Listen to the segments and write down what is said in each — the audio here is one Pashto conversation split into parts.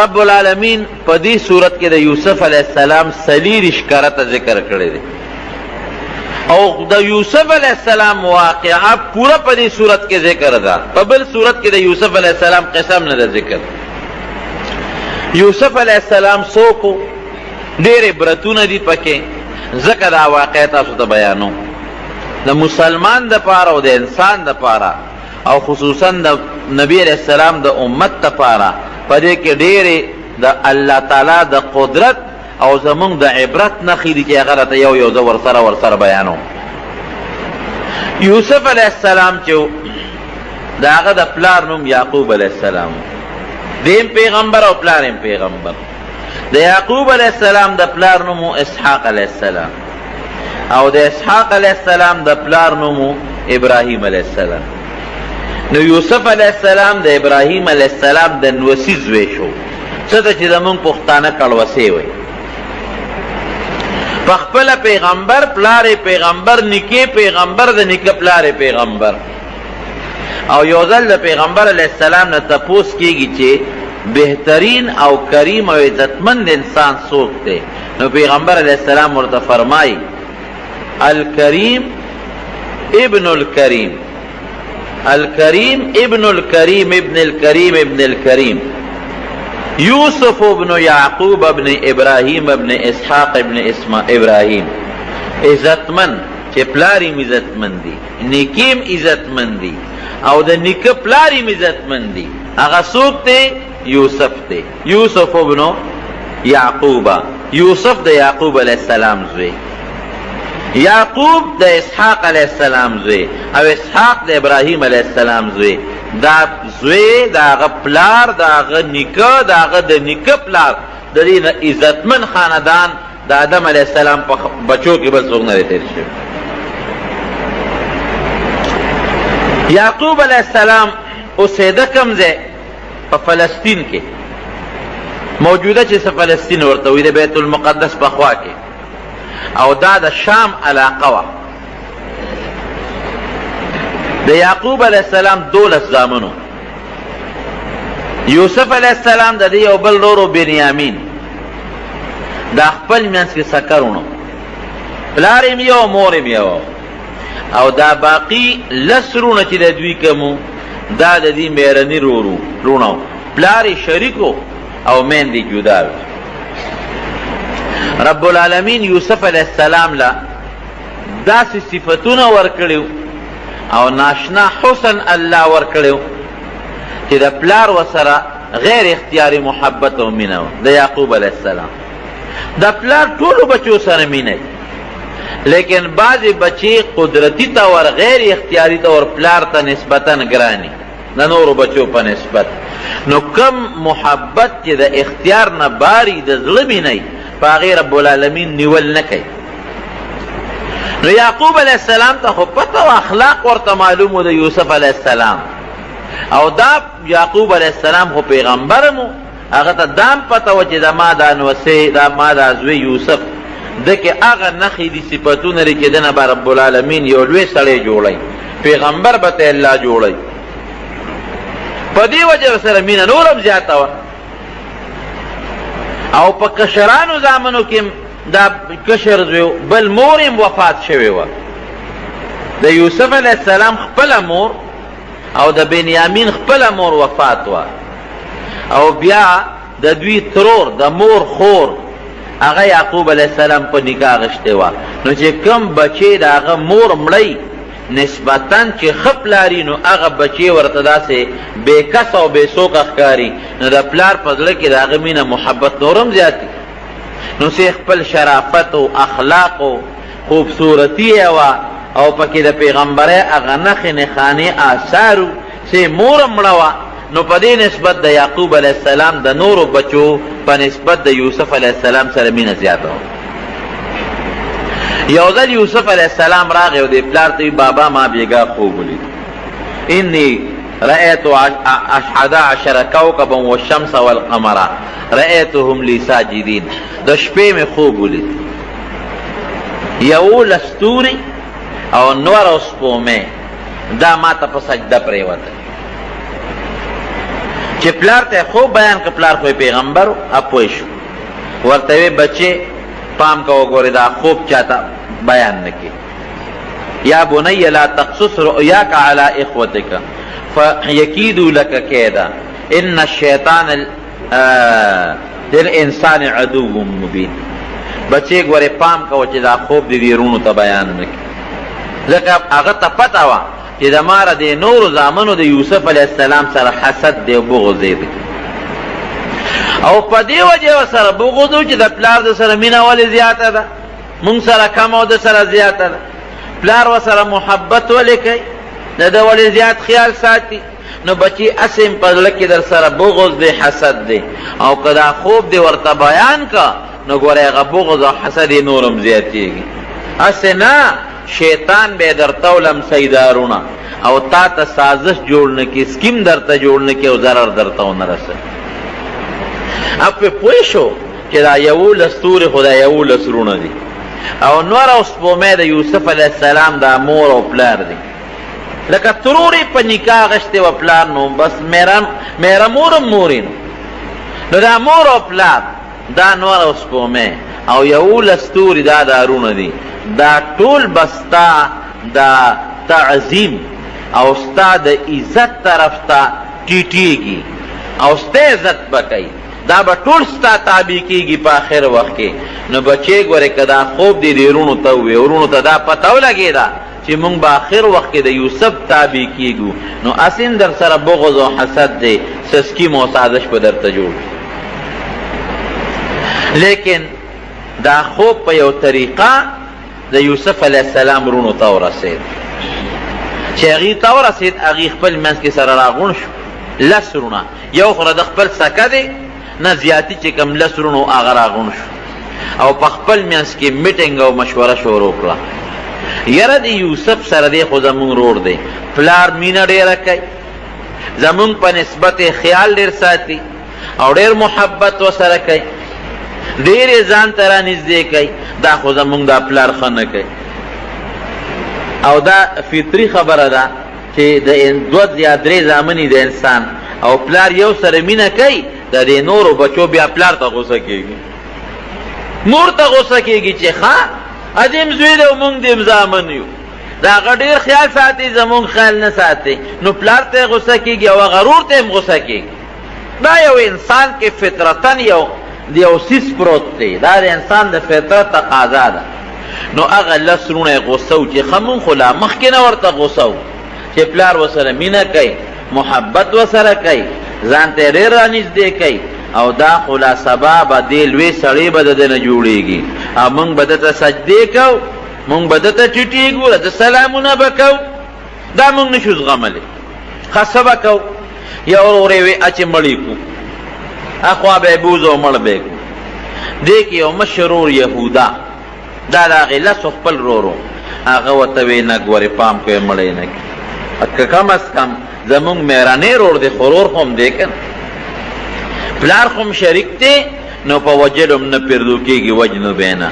رب العالمین په دې صورت کې د یوسف علیه السلام څلېرویشت کرته ذکر کړی دی او د یوسف علیه السلام واقعه پوره په دې صورت کې ذکر ده. په بل صورت کې د یوسف علیه السلام قسم نه ده ذکر. یوسف علیه السلام څوک؟ ډېر عبرتونه دي پکې، ځکه دا واقعه تاسو ته بیانوم. د مسلمان دپاره او د انسان دپاره او خصوصا د نبی علیه السلام د امت دپاره په دې کې ډېرې د الله تعالی د قدرت او زمونږ د عبرت نښې دي چې هغه راته یو یو زه ورسره ورسره بیانوم. یوسف علیه السلام چې د هغه د پلار نوم یعقوب علیه السلام، دیم پیغمبر او پلار هم پیغمبر. د یعقوب علیه السلام د پلار نوم اسحاق علیه السلام او د اسحاق علیه السلام د پلار نوم ابراهیم علیه السلام. نو یوسف علیه السلام د ابراهیم علیه السلام د نوسی زوی شو، څه ته چې زمونږ پښتانه کړوسې وایي. په خپله پیغمبر، پلار یې پیغمبر، نیکه پیغمبر، د نیکه پلار یې پیغمبر. او یو ځل د پیغمبر علیه السلام نه تپوس کیږي چې بهترین او کریم او عزتمند انسان څوک دی؟ نو پیغمبر علیه السلام ورته فرمایي الکریم ابن الکریم، الکریم ابن الکریم ابن الکریم ابن الکریم، یوسف ابن یعقوب ابن ابراهیم ابن اسحاق ابن اسما ابراهیم. عزتمن چې پلار یې عزتمن دی، نیکه هم عزتمن دی او د نیکه پلار یې عزتمن دی، هغه څوک دی؟ یوسف دی. یوسف ابن یعقوب، یوسف د یعقوب علیه السلام زوی، یعقوب د اسحاق علیه السلام زوی او اسحاق د ابراهیم علیه السلام زوی. دا زوی د هغه پلار، د هغه نیکه، د هغه د نیکه پلار، د دې نه عزتمن خاندان د آدم علیه السلام په بچو کې بل څوک نه دی تېر شوی. یعقوب علیه السلام اوسېده کوم ځای؟ په فلسطین کې موجوده چې څه فلسطین ورته وایي، د بیت المقدس په خوا کې، او دا د شام علاقه وه. د یعقوب علیه السلام 12 زامنو، یوسف علیه السلام د دې یو بل ورور بنیامین، دا خپل منځ کې سکر وڼو، پلار یې یو، مور یې یو، او دا باقی لس وروڼه چې د دوی کوم دا د دې میرني وروڼه، پلار یې شریکو او میندې جدا وې. رب العالمین یوسف علیه السلام له داسې صفتونه ورکړي او ناشنا حسن الله ورکړی چې د پلار ورسره غیر اختیاري محبت او مینه وه. د یعقوب علیه السلام د پلار ټولو بچو سره مینه، لیکن بعضې بچې قدرتي طور غیر اختیاري طور پلار ته نسبتا ګراني د نورو بچو په نسبت. نو کم محبت چې د اختیار نه باري د زړه مینه په هغې رب العالمین نیول نه کوي. نو یعقوب علیه السلام ته خو پته او اخلاق ورته معلوم و د یوسف علیه السلام، او دا یعقوب علیه السلام خو پیغمبر مو، هغه ته دام پته وه چې د ما دا نوسې، دا ما دا زوی یوسف ده کې هغه نښې دي، صفتونه دي چې دنه به رب العالمین یو لوی سړی جوړوي، پیغمبر به ته الله جوړوي. په دې وجه سره مینه نور هم زیاته وه. او په کشرانو زامنو کې دا کشر زوی، بل مور هم وفات شوې وه. د یوسف علیه السلام خپله مور او د بنیامین خپله مور وفات وه، او بیا د دوی ترور د مور خور هغه یعقوب علیه السلام په نکاح غشتې وه. نو چې کوم بچی د هغه مور مړی نسبتاً چې ښه پلاري، نو هغه بچی ورته داسې بې کسه او بې څوکه ښکاري، نو د پلار په زړه کې د هغه مینه محبت نور هم زیات وي. نو څه خپل شرافت او اخلاق او خوبصورتي یې وه او پکې د پیغمبرۍ هغه نښې نښانې آثار وو، څه مور هم مړه وه. نو په دې نسبت د یعقوب علیه السلام د نورو بچو په نسبت د یوسف علیه السلام سره مینه زیاته وه. یو ځل یوسف علیه السلام راغی او د پلار ته بابا ما بیګا خوب ولید، انی رأیت 11 کوکبا والشمس والقمر رأیتهم لی ساجدین. د شپې مې خوب ولید، 11 ستوري او نور او سپومې دا ما ته په سجده پرېوتل. چې پلار ته خوب بیان کړ، پلار خو یې پیغمبر و، پوه شو. ورته وی بچې پام کوه، ګورې دا خوب چاته بیان نه کړي. یا بنی لا تقصص رؤیاک علی اخوتک فیکیدوا لک کیدا ان الشیطان للانسان عدو مبین. بچې ګورې پام کوه چې دا خوب دې دې وروڼو ته بیان نه کړي، ځکه هغه ته پته وه چې د ماره د نورو زامنو د یوسف علیه السلام سره حسد دی او بغض دی، او په دې وجه ورسره بغض و چې د پلار د سره مینه ولې زیاته ده، مونږ سره کمه او د سره زیاته ده، پلار ورسره محبت ولې کوي، د ده ولې زیات خیال ساتي. نو بچی هسې هم په زړه کې در سره بغض دی، حسد دی، او که دا خوب دی ورته بیان که نو ګوره هغه بغض او حسد یې نور هم زیاتېږي. هسې نه شیطان به درته ولمسوي دا وروڼه او تا ته سازش جوړ نه کړي، سکیم درته جوړ نه کړي او ضرر درته ونه رسوي. هغه پرې پوه شو چې دا 11 تورې خو دا 11 وروڼه دي، او نور او سپومې د یوسف علیه السلام دا مور او پلار دي. لکه ترور یې په نکاح غشتې وه پلار، نو بس میره مور هم مور یې. نو دا مور او پلار، دا نور او سپومې او 11 ستوري دا دا وروڼه دي، دا ټول به ستا د تعظیم او ستا د عزت طرف ته ټیټیږي او ستا عزت به کوي، دا به ټول ستا تابع کیږي په آخر وخت کې. نو بچې ګورې که دا خوب دې دې وروڼو ته ووې، وروڼو ته دا پته ولګېده چې مونږ به آخر وخت کې د یوسف تابع کیږو، نو هسې هم در سره بغض او حسد دی، څه سکیم او سازش به درته جوړ کړي. لیکن دا خوب په یو طریقه د یوسف علیه السلام وروڼو ته ورسېد. چې هغوی ته ورسېد، هغوی خپل منځ کې سره راغونډ شو، لس وروڼه، یو خو د خپل سکه دی نه زیاتي چې کوم لس وروڼو هغه راغونډ شو او په خپل منځ کې میټینګ او مشوره شروع کړه. یاره د یوسف سره دی خو زمونږ ورور دی، پلار مینه ډېره کوي، زمونږ په نسبت یې خیال ډېر ساتي او ډېر محبت ورسره کوي، ډېر یې ځان ته رانږدې کوي، دا خو زمونږ دا پلار ښه نه کوي. او دا فطري خبره ده چې د دوه یا درې زامن د انسان او پلار یو سره مینه کوي، د دې نورو بچو بیا پلار ته غوسه کېږي، مور ته غوسه کېږي چې ښه ادیم زوی دی او مونږ دیم زامن یو، د هغه ډېر خیال ساتي، زمونږ خیال نه ساتي، نو پلار ته غوسه کېږي او هغه ورور ته هم غوسه کېږي. دا یو انسان کې فطرتاً یو د یو څیز پروت دی، دا د انسان د فطرت تقاضا ده. نو هغه لس وروڼه یې غوسه وو چې ښه مونږ خو لا مخکې نه ورته غوسه وو چې پلار ورسره مینه کوي، محبت ورسره کوي، ځان ته یې ډېر رانږدې کوي، او دا خو لا سبا به دې لوی سړی به د ده نه جوړېږي او مونږ به ده ته سجدې کوو، مونږ به ده ته ټیټېږو، د ده سلامونه به کوو، دا مونږ نشو زغملی. ښه څه به کوو؟ یو ورور یې وی چې مړ یې کړو، اخوا به یې بوځو او مړ به یې کړو. دې کې یو مشر ورور یهودا، دا د هغې لسو خپل ورور و، هغه ورته وی نه ګورې پام کوې مړ یې نه کړي، که کم از کم زمونږ میرنی ورور دی، خو ورور خو هم دی که نه، پلار خو هم شریک دی، نو په وژلو هم نه پېرزو کېږي، وژنو به یې نه،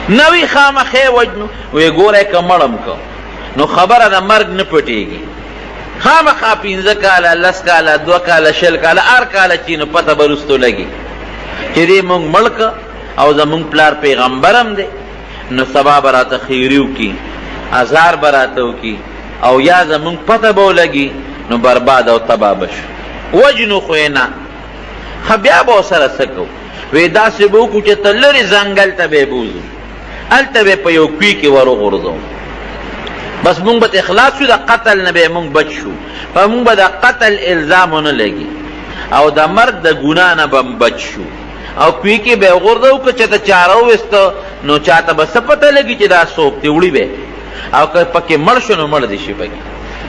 نه وي خامخا یې وژنو. وی ګوره که مړ هم کړو نو خبره د مرګ نه پټېږي، خامخا 5 کاله، 10 کاله، 2 کاله، 20 کاله، هر کاله چې نو پته به وروستو لګي چې دې مونږ مړ کړ او زمونږ پلار پیغمبر هم دی، نو سبا به راته خیري وکړي، ازار به راته وکړي، او یا زمونږ پته به ولګي، نو برباد او تباه به شو. وژنو خو یې نه، ښه بیا به ورسره څه کوو؟ وی داسې به وکړو چې ته لرې ځنګل ته به یې بوځو، هلته به په یو کوی کې وروغورځوو، بس مونږ به ترې خلاص شو، د قتل نه به مونږ بچ شو، په مونږ به د قتل الزام ونه لګي او د مرګ د ګناه نه به بچ شو، او کوی کې به وغورځوو، که چېرته چا راوویسته نو چاته به څه پته لګي چې دا څوک دی، وړي به، او که پکې مړ شو نو مړ دې شي، پکې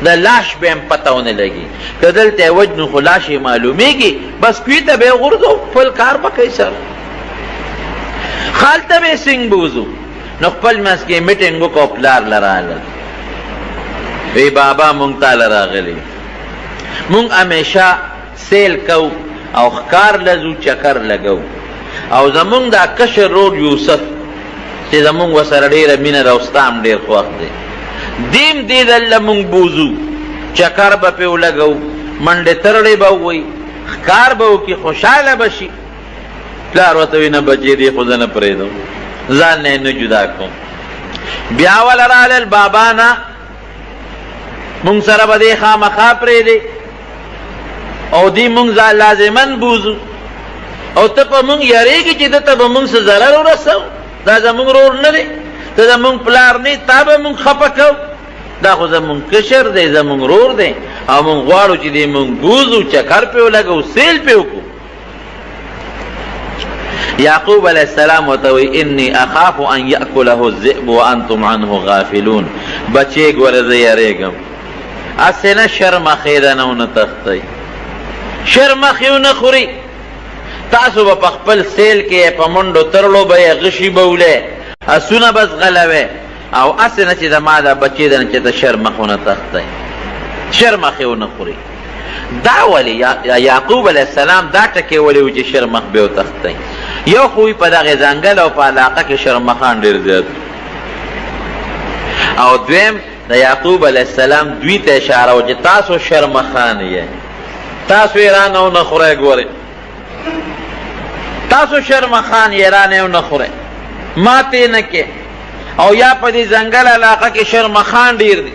د لاش به هم پته ونه لګي، که دلته یې وژنو خو لاش یې معلومېږي، بس کوی ته به یې وغورځوو، خپل کار به کوي سر، هلته به یې څنګه بوځو. نو خپل منځ کې میټینګ وکړ او پلار له راغلل، وی بابا مونږ تا له راغلي، مونږ همیشه سیل کوو او ښکار له ځو، چکر لګوو، او زمونږ دا کشر ورور یوسف چې زمونږ ورسره ډېره مینه ده او ستا هم ډېر خوښ دی، دیم دې ځل له مونږ بوځو، چکر به پرې ولګوو، منډې ترړې به ووایي، ښکار به وکړي، خوشحاله به شي. پلار ورته وایي، نه بچې، دی خو زه نه پرېږدم، ځان نه یې نه جدا کوم. بیا وله رالل، بابا نه، مونږ سره به دې خامخا پرېږدې او دی مونږ ځان لازما بوځو، او ته په مونږ یریږي چې ده ته به مونږ څه ضرر ورسوو؟ دا زمونږ ورور نه دی، ته زمونږ پلار نه، تا به مونږ خفه کوو؟ دا خو زمونږ کشر دی، زمونږ ورور دی، او مونږ غواړو چې دی مونږ بوځو، چکر پې ولګوو، سیل پې وکړو. یعقوب علیه السلام ورته وایي، انی اخاف ان یأکله الذئب وانتم عنه غافلون. بچې ګوره، زه یریږم هسې نه شرمښې ده نه ونه تښتئ، شرمښې ونه خوري. تاسو به په خپل سیل کې په منډو ترړو به یې غشي به ولئ، اسونه به ځغلوئ، او هسې نه چې زما دا بچی ده نه چې ته شرمښ ونه تښتئ، شرمښې ونه خوري. دا ولې یعقوب علیه السلام دا ټکی ولې و چې شرمښ به وتښتئ؟ یو خو په دغه ځنګل او په علاقه کې شرمښان ډېر زیات، او دویم د یعقوب علیه السلام دوی ته اشاره و چې تاسو شرمښان یې، تاسو یې رانه ونه خورئ. ګورئ، تاسو شرمښان یې، رانه ونه خورئ، ماتې نه کې، او یا په دې ځنګل علاقه کې شرمښان ډېر دي،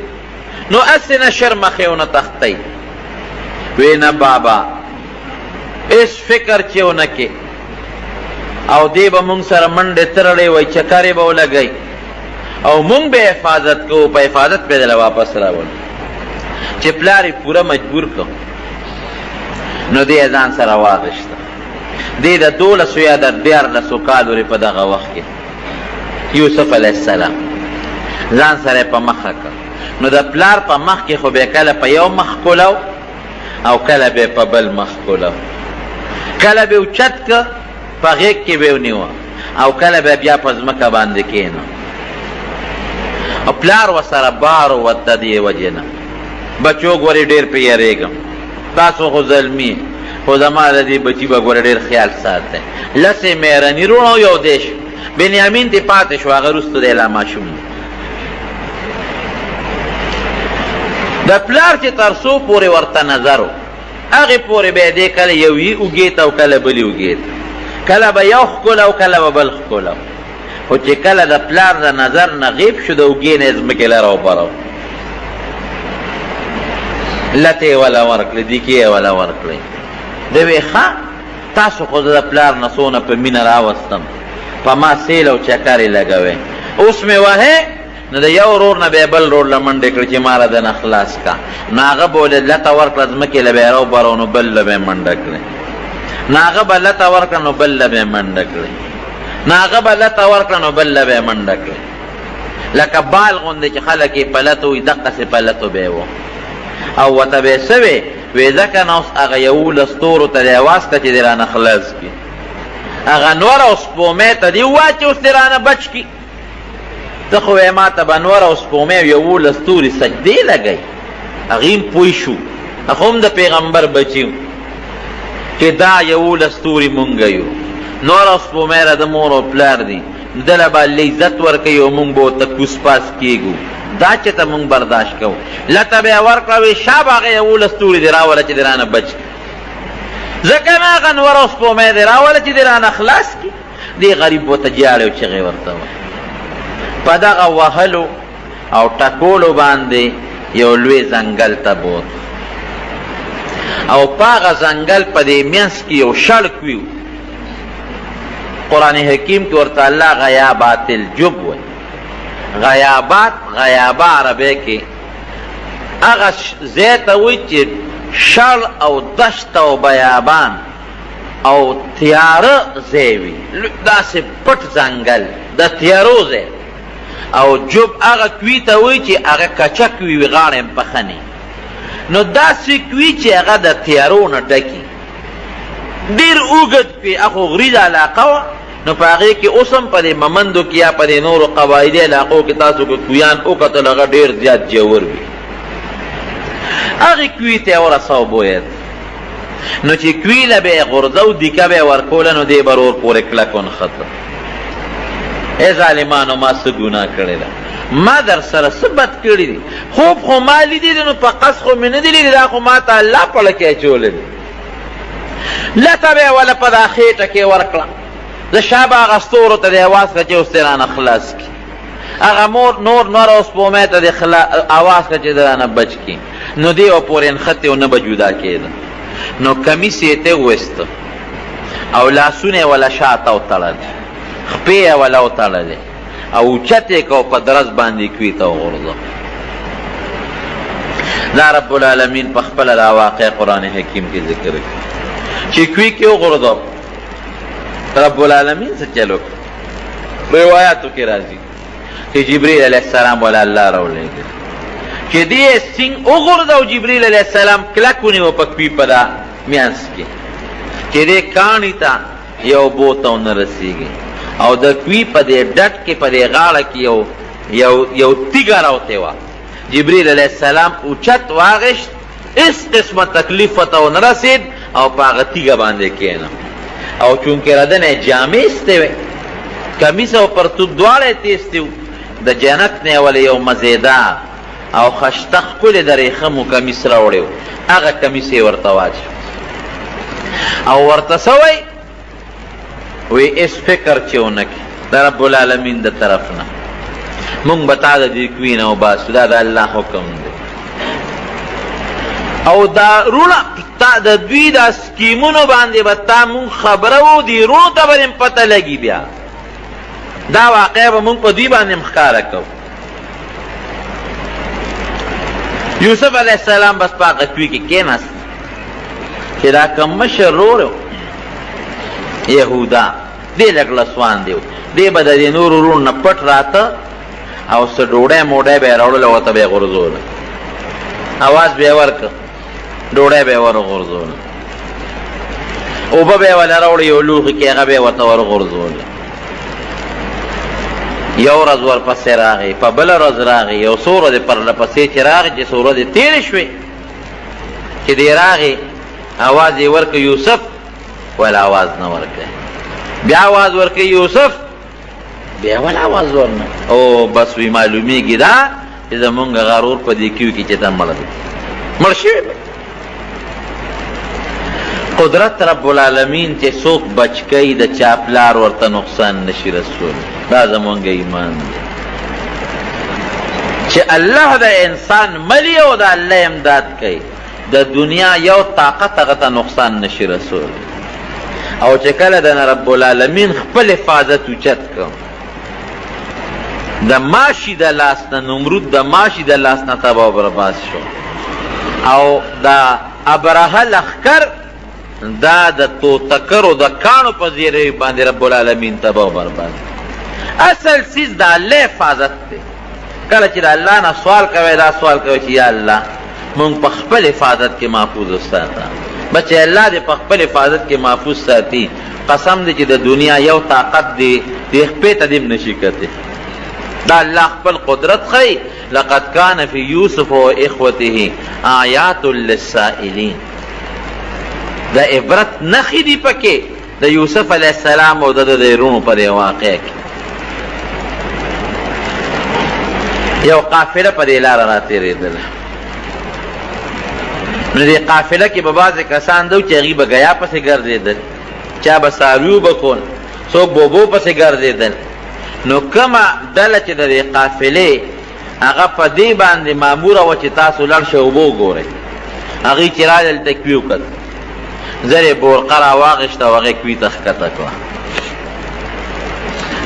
نو هسې نه شرمښې ونه تښتئ. وی نه بابا، هېڅ فکر چې ونه کې، او دی به مونږ سره منډې ترړې وای، چکرې به ولګوي، او مونږ به حفاظت کوو، په حفاظت به دله واپس راولو. چې پلار یې پوره مجبور کړ، نو دی ځان سره واغشته. دی د 12 یا د 13 کالو په دغه وخت کې یوسف علیه السلام ځان سره په مخه کړ. نو د پلار په مخ کې خو به کله په یو مخ کولو او کله به په بل مخ کولو، کله به اوچت که په غېږ کې به ونیوه، او کله به بیا په ځمکه باندې کېنه، او پلار ورسره بار ووت. د دې وجې نه، بچو ګورې، ډېر پرې یریږم، تاسو خو زلمي، خو زما د دې بچي به ګوره ډېر خیال ساتئ. لس یې مېرني وروڼه یو دیش بنیامین ترې پاتې شو، هغه وروستو دی، لا ماشوم دی. د پلار چې تر څو پورې ورته نظر و، هغې پورې به یې دی کله یوې اوږې ته او کله بلې اوږې ته، کله به یو ښکله او کله به بل ښکله. خو چې کله د پلار د نظر نه غیب شو، د اوږې نه یې ځمکې لره وبرو، لتې یې وله ورکړې، دیکې یې وله ورکړې. دی وی، ښه، تاسو خو زه د پلار نه څونه په مینه راوستم، په ما سیل او چکرې لګوې، اوس مې وهې؟ نو د یو ورور نه به یې بل ورور له منډې کړې چې ما له دنه خلاص کا. نو هغه به ولې لته ورکړه، ځمکې له به یې راوبرو، نو بل له به یې منډه کړې. نو هغه به لته ورکړه، نو بل له به یې منډه کړې. نو هغه به لته ورکړه، نو بل له به یې منډه کړې. لکه بال غوندې چې خلک یې په لتو وي، دقسې په لتو به یې وو. او ورته به یې څه وې؟ وې ځکه نه اوس هغه 11 ستورو ته دې اواز کړه چې دې رانه خلاص کړي، هغه نور او سپومې ته دې ووایه چې اوس دې رانه بچ کړي. ته خو وایې ما ته به نور او سپومې او 11 ستوري سجدې لګوي. هغوی هم پوه شو، هغه هم د پیغمبر بچي چې دا 11 ستوري مونږ یو، نور او سپومې را د مور او پلار دي، دله به الله عزت ورکوي او مونږ به ورته کوز پاس کېږو. دا چې ته مونږ برداشت کوو. لته به یې ورکړه، وې شابه، هغه 11 ستوري دې راوله چې دې رانه بچ کړي، ځکه نه هغه نور او سپومې دې راوله چې دې رانه خلاص کړي. دې غریب ورته ژاړي او چغې ورته وهي. په دغه وهلو او ټکولو باندې یو لوی ځنګل ته بوت، او په هغه ځنګل په دې منځ کې یو شړ کوي. قرآن حکیم کې ورته الله غیابات الجب وایي. غیابات، غیابه عربی کې هغه ځای ته وایي چې شړ او دشت او بیابان او تیاره ځای وي، داسې پټ ځنګل د تیارو ځای. او جب هغه کوي ته وایي چې هغه کچه کوي وي، غاړه یې پخه نه، نو داسې کوي چې هغه د تیارو نه ډکي، ډېر اوږد کوي. هغه غریزه علاقه وه، نو په هغې کې اوس هم په دې ممندو کې یا په دې نورو قبایلي علاقو کې تاسو که کویان وکتل، هغه ډېر زیات ژور وي. هغې کوي ته یې ورساو بوید. نو چې کوي له به یې غورځه او دیکه به یې ورکوله، نو دې به ورور پورې کلک ونښته. ای ظالمانو، ما څه ګناه کړې ده؟ ما در سره څه بد کړي دي؟ خوب خو ما لیدلی دی، نو په قصد خو مې نه دي لیدلی، دا خو ما ته الله په ړه کې اچولی دی. لته به یې وله په دا خېټه کې ورکړه، د شا به هغه ستورو ته دې اواز کړه چې اوس دې رانه خلاص کړي، هغه مور نور نور او سپومۍ ته دې اواز کړه چې د رانه بچ کړي. نو دی ورپورې نښتی او نه به جدا کېده. نو کمیس یې ته وویسته او لاسونه یې وله شاته وتړل، خپې یې وله وتړلې او اوچت یې کړ او په درز باندې کوی ته وغورځو. دا رب العالمین په خپله دا واقع قرآن حکیم کې ذکر کړي چې کوی کې وغورځو. رب العالمین څه چل وکړ؟ روایاتو کې راځي چې جبرئیل علیه السلام ولا الله راولېږه چې دې سینګ وغورځو. جبرئیل علیه السلام کلک ونیو په کوی په دا میانس کې چې دې کاڼي ته یو بوته ونه رسېږي، او د کوی په دې ډډ کې په دې غاړه کې یو یو یو تیږه راوتې وه. جبرئیل علیه السلام اوچت واغشت، هیڅ قسمه تکلیف ورته ونه رسېد او په هغه تیږه باندې کښېنه. او چونکې ردنه یې جامې ایستې وې، کمیس او پرتوګ دواړه یې تېستي وو، د جنت نه یې ولې یو مزېدار او خشته ښکلې د رېښمو کمیس راوړی و، هغه کمیس یې ورته واچوه او ورته څه وایي؟ وی اس فکر چې ونه کړي د رب العالمین د طرف نه مونږ به تا د دې کوی نه وباسو، دا د الله حکم دی. او دا روڼه تا د دوی دا سکیمونو باندې به تا مونږ خبرو، دې روڼو ته به دې پته لګي. بیا دا واقعه به مونږ په دوی باندې هم ښکاره کوو. یوسف علیه السلام بس په هغه کوی کې کېناست چې دا کوم مشر ورور یهودا دی لږ لسوان دی، دی به د دې نورو وروڼو نه پټ راته او څه ډوډۍ موډۍ به یې راوړله، ورته به یې غورځوله، اواز به یې ورکړ، ډوډۍ به یې ورغورځوله، اوبه به یې وله راوړې یو لوښي کې، هغه به یې ورته ورغورځوله. یو ورځ ورپسې راغی، په بله ورځ راغی، یو څو ورځې پرله پسې چې راغی، چې څو ورځې تېرې شوې چې دی راغی، اواز یې ورکړ یوسف، ولا اواز نه ورکړي. بیا اواز ورکړي یوسف، بیا ولا اواز ورنه. او بس وی معلومیږي دا چې زمونږ غرور په دې کیو کې چې ته مړ دی، مړ شوی دی. قدرت رب العالمین چې څوک بچ کوي د چا پلار ورته نقصان نشي رسول، دا زمونږ ایمان دی چې الله د انسان ملی او د الله امداد کوي، د دنیا یو طاقت هغه ته نقصان نشي رسول. او چې کله د رب العالمین خپل حفاظت اوچت کړ د ماشي د لاس نه، نمرود د ماشي د لاس نه تباه او برباد شو، او د ابرهه لښکر دا د توتکرو د کاڼو په زیری باندې رب العالمین تباه او برباد. اصل څیز د الله حفاظت دی. کله چې د الله نه سوال کوی، دا سوال کوی چې یا الله مونږ په خپل حفاظت کې محفوظ وساته. بس چې الله دې په خپل حفاظت کې محفوظ ساتي، قسم دې چې د دنیا یو طاقت دې دې خپې ته دې هم نشي کتی. دا الله خپل قدرت ښیي، لقد کان فی یوسف و اخوته آیات للسائلین. د عبرت نښې دي پکې د یوسف علیه السلام او د ده د وروڼو په دې واقعه کې. یو قافله په دې لاره راتېرېدله، نو دې قافله کې به بعضې کسان دو چې هغوی به ګیا پسې ګرځېدل، چا به څاروي به کول، څوک به اوبو پسې ګرځېدل. نو کومه ډله چې د دې قافلې هغه په دې باندې ماموره وه چې تاسو لاړ شئ اوبه وګورئ، هغوی چې راغلل دلته کوي وکتل، زر یې بورقه راواخیسته او هغې کوي ته ښکته کړه.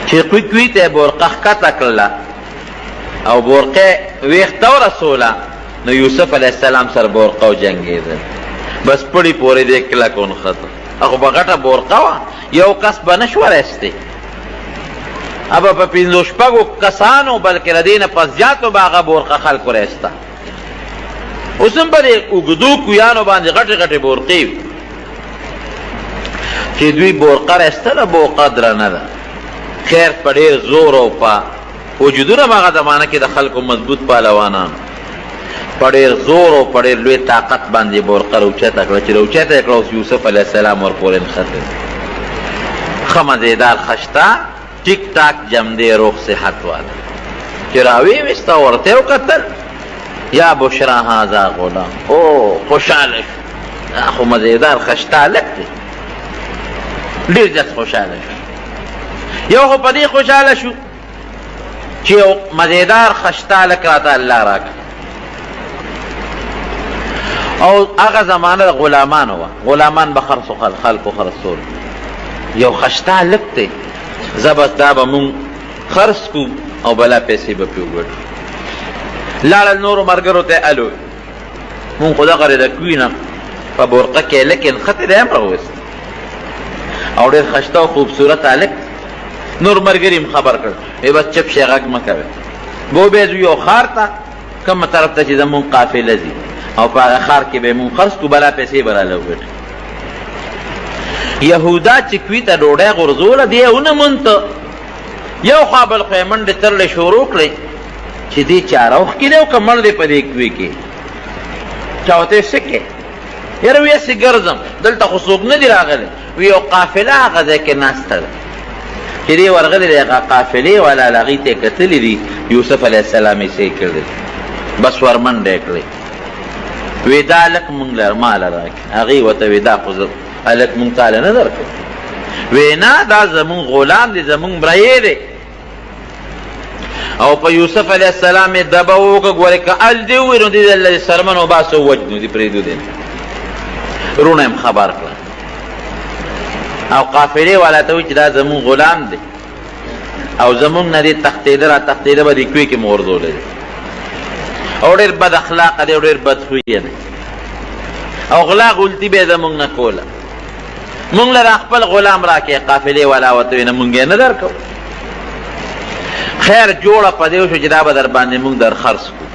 چې کوي ته یې بورقه ښکته کړله او بورقه ویښ ته ورسوله، نو یوسف علیه السلام سره بورقه وجنګېدل، بس پړي پورې دې کلک ونښته. هغه به غټه بورقه وه، یو کس به نه شو راایستې، ابه په پنځو شپږو کسانو بلکې له دې نه په زیاتو به هغه بورقه خلکو راایسته. اوس هم په دې اوږدو کویانو باندې غټې غټې بورقې وي چې دوی بورقه راایستله، بورقه درنه ده، خیر په ډېر زور او په وجودونه هم هغه زمانه کې د خلکو مضبوط پهلوانان په ډېر زور او په ډېر لوی طاقت باندې بورقه راوچته کړه. چې راوچته یې کړه، اوس یوسف علیه السلام ورپورې نښتی، ښه مزېدار خشته ټیک ټاک جمدې روغ صحت والا چې راویې ویسته، ورته یې وکتل، یا بشرا هذا غلام، او خوشحاله شو. دا خو مزیدار خشته هلک دی. ډېر زیات خوشحاله شو. یو خو په دې خوشحاله شو چې یو مزیدار خشته هلک راته الله راکړ. او هغه زمانه د غلامانو وه، غلامان به خرڅو خلکو خرڅول. یو خشته هلک دی، زه بس دا به مونږ خرڅ کو او بلا پیسې به پرې وګټو. لاړل نورو ملګرو ته یې الو، مونږ خو دغه د کوی نه په برقه کې هلک یې نښتی دی هم راوویست او ډېر خشته او خوبصورت هلک. نور ملګري هم خبر کړل، وایي بس چپ شئ، غږ مه کوئ، بو به ځو یو ښار ته، کوم طرف ته چې زمونږ قافله ځي او په هغه ښار کې به مونږ خرڅ کړو، بلا پیسې به راله وګټي. یهودا چې کوی ته ډوډۍ غورځوله، دی یې ونه مونته، یو خوا بل خوا یې منډې ترلې شروع کړې چې دې چاره اوښکې دی او که مړ دی په دې کوی کې. چا ورته ویل څه کوې؟ یاره وی هسې ګرځم، دلته خو څوک نه دي راغلي. وی یو قافله هغه ځای کې ناسته ده، چې دی ورغلی دی هغه قافلې والا له هغوی ته یې کتلي دي، یوسف علیه السلام یې څه کړی، بس ورمنډه یې کړې، وی دا هلک مونږ له ماله راکړي. هغوی ورته وی دا خو هلک مونږ تاله نه درکوو. وی نه، دا زمونږ غلام دی، زمونږ مریی دی. او په یوسف علیه السلام یې دبه وکړه، ګورې که ال دې ووایي نو دې الله دې څرمن وباسه ووژنو دې، پرېږدو دې. وروڼه یې هم خبر کړه او قافلې والا ته وایي چې دا زمونږ غلام دی او زمونږ نه دې تښتېده را تښتېده به دې کوی کې مو غورځولی دی او ډېر بد اخلاقه دی او ډېر بدخویه دی او غلا غلطي به یې زمونږ نه کوله، مونږ له خپل غلام راکې. قافلې والا ورته وایي نه، مونږ یې نه درکوو. خیر جوړه په دې وشو چې دا به در باندې مونږ در خرڅ کړو.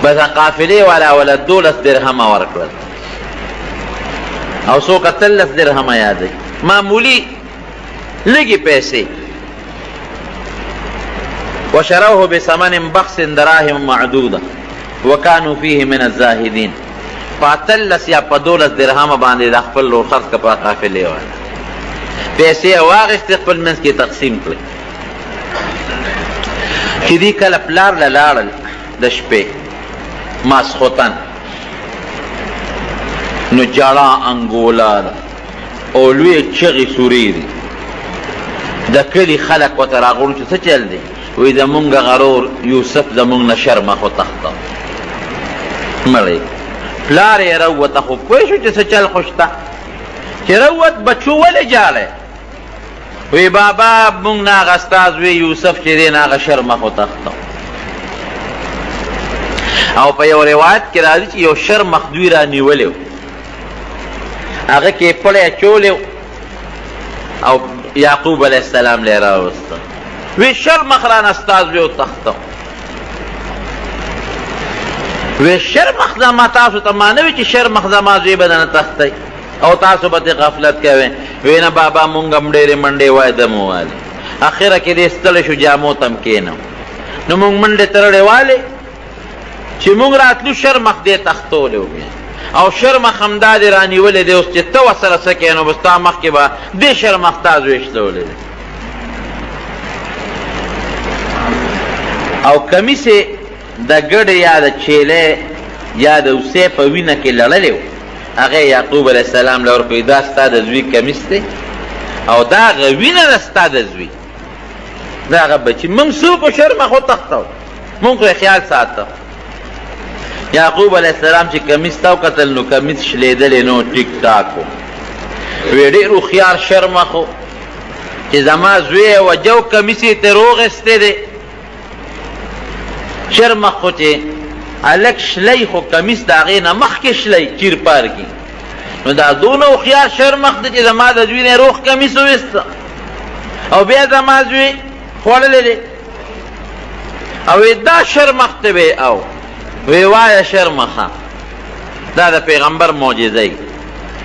بس قافلې والا وله 12 درهمه ورکړل او څوک 18 درهمه یادوي، معمولي لږې پیسې. وشروه بثمن بخس دراهم معدوده وکانو فيه من الزاهدین. په 18 یا په 12 درهمه باندې د خپل ورور خرڅ کړه. په قافلې والا پیسې یې واخیستې، خپل منځ کې تقسیم کړې. چې دوی کله پلار له لاړل د شپې ماسخوتن، نو جړا انګولا ده او لوی چغې سورې دي. د کلي خلک ورته راغونډ چې څه چل دی؟ وایي زمونږ غرور یوسف زمونږ نه شرمه خو تښته مړی. پلار یې راووته، خو پوه شو چې څه چل خو شته. چې راووت، بچو ولې ژاړی؟ وی بابا مونږ نه هغه ستا زوی یوسف چې دی نه هغه شرمه خو تښته. او په یو روایت کې راځي چې یو شرمخ دوی رانیولی و، هغه کې پړی اچولی او یعقوب علیه السلام له راوسته، وی شرمخ رانه ستا زوی وتښته. وی شرمخ زما تاسو ته ما نه وی چې شرمخ زما زوی به درنه تښتی او تاسو به ترې غفلت کوئ. وی نه بابا، مونږ هم ډېرې منډې وای دم ووالې، اخره کې دې ستړی شو، جامو ته هم کښېنو، نو مونږ منډې ترړې والې، چې مونږ راتلو شرمخ دې تښتولی و بیا، او شرمخ همدا دې رانیولی دی، اوس چې ته ورسره څه کوې نو به ستا مخکې به دې شرمخ تا زوی شلولی دی. او کمیس یې د ګډې یا د چیلې یا د اوسې په وینه کې لړلی و، هغه یعقوب علیه السلام له ورکړ، دا ستا د زوی کمیس دی او دا هغه وینه ده ستا د زوی، دا هغه بچي. موږ څوک شرمخ وتښتو، موږ خو یې خیال ساته. یعقوب علیه السلام چې کمیس ته وکتل نو کمیس شلېدلی نو ټیک ټاک و. وی ډېر هوښیار شرمخ و چې زما زوی یې وجه او کمیس یې ترې وغیستی دی. شرمخ خو چې هلک شلی خو کمیس د هغې نه مخکې شلی چیر پار کي، نو دا دونه هوښیار شرمخ دی چې زما د زوی نه روغ کمیس وویسته او بیا زما زوی خوړلی دی. او دا شرمخ ته وی او وی وایه شرمخه، دا د پیغمبر معجزه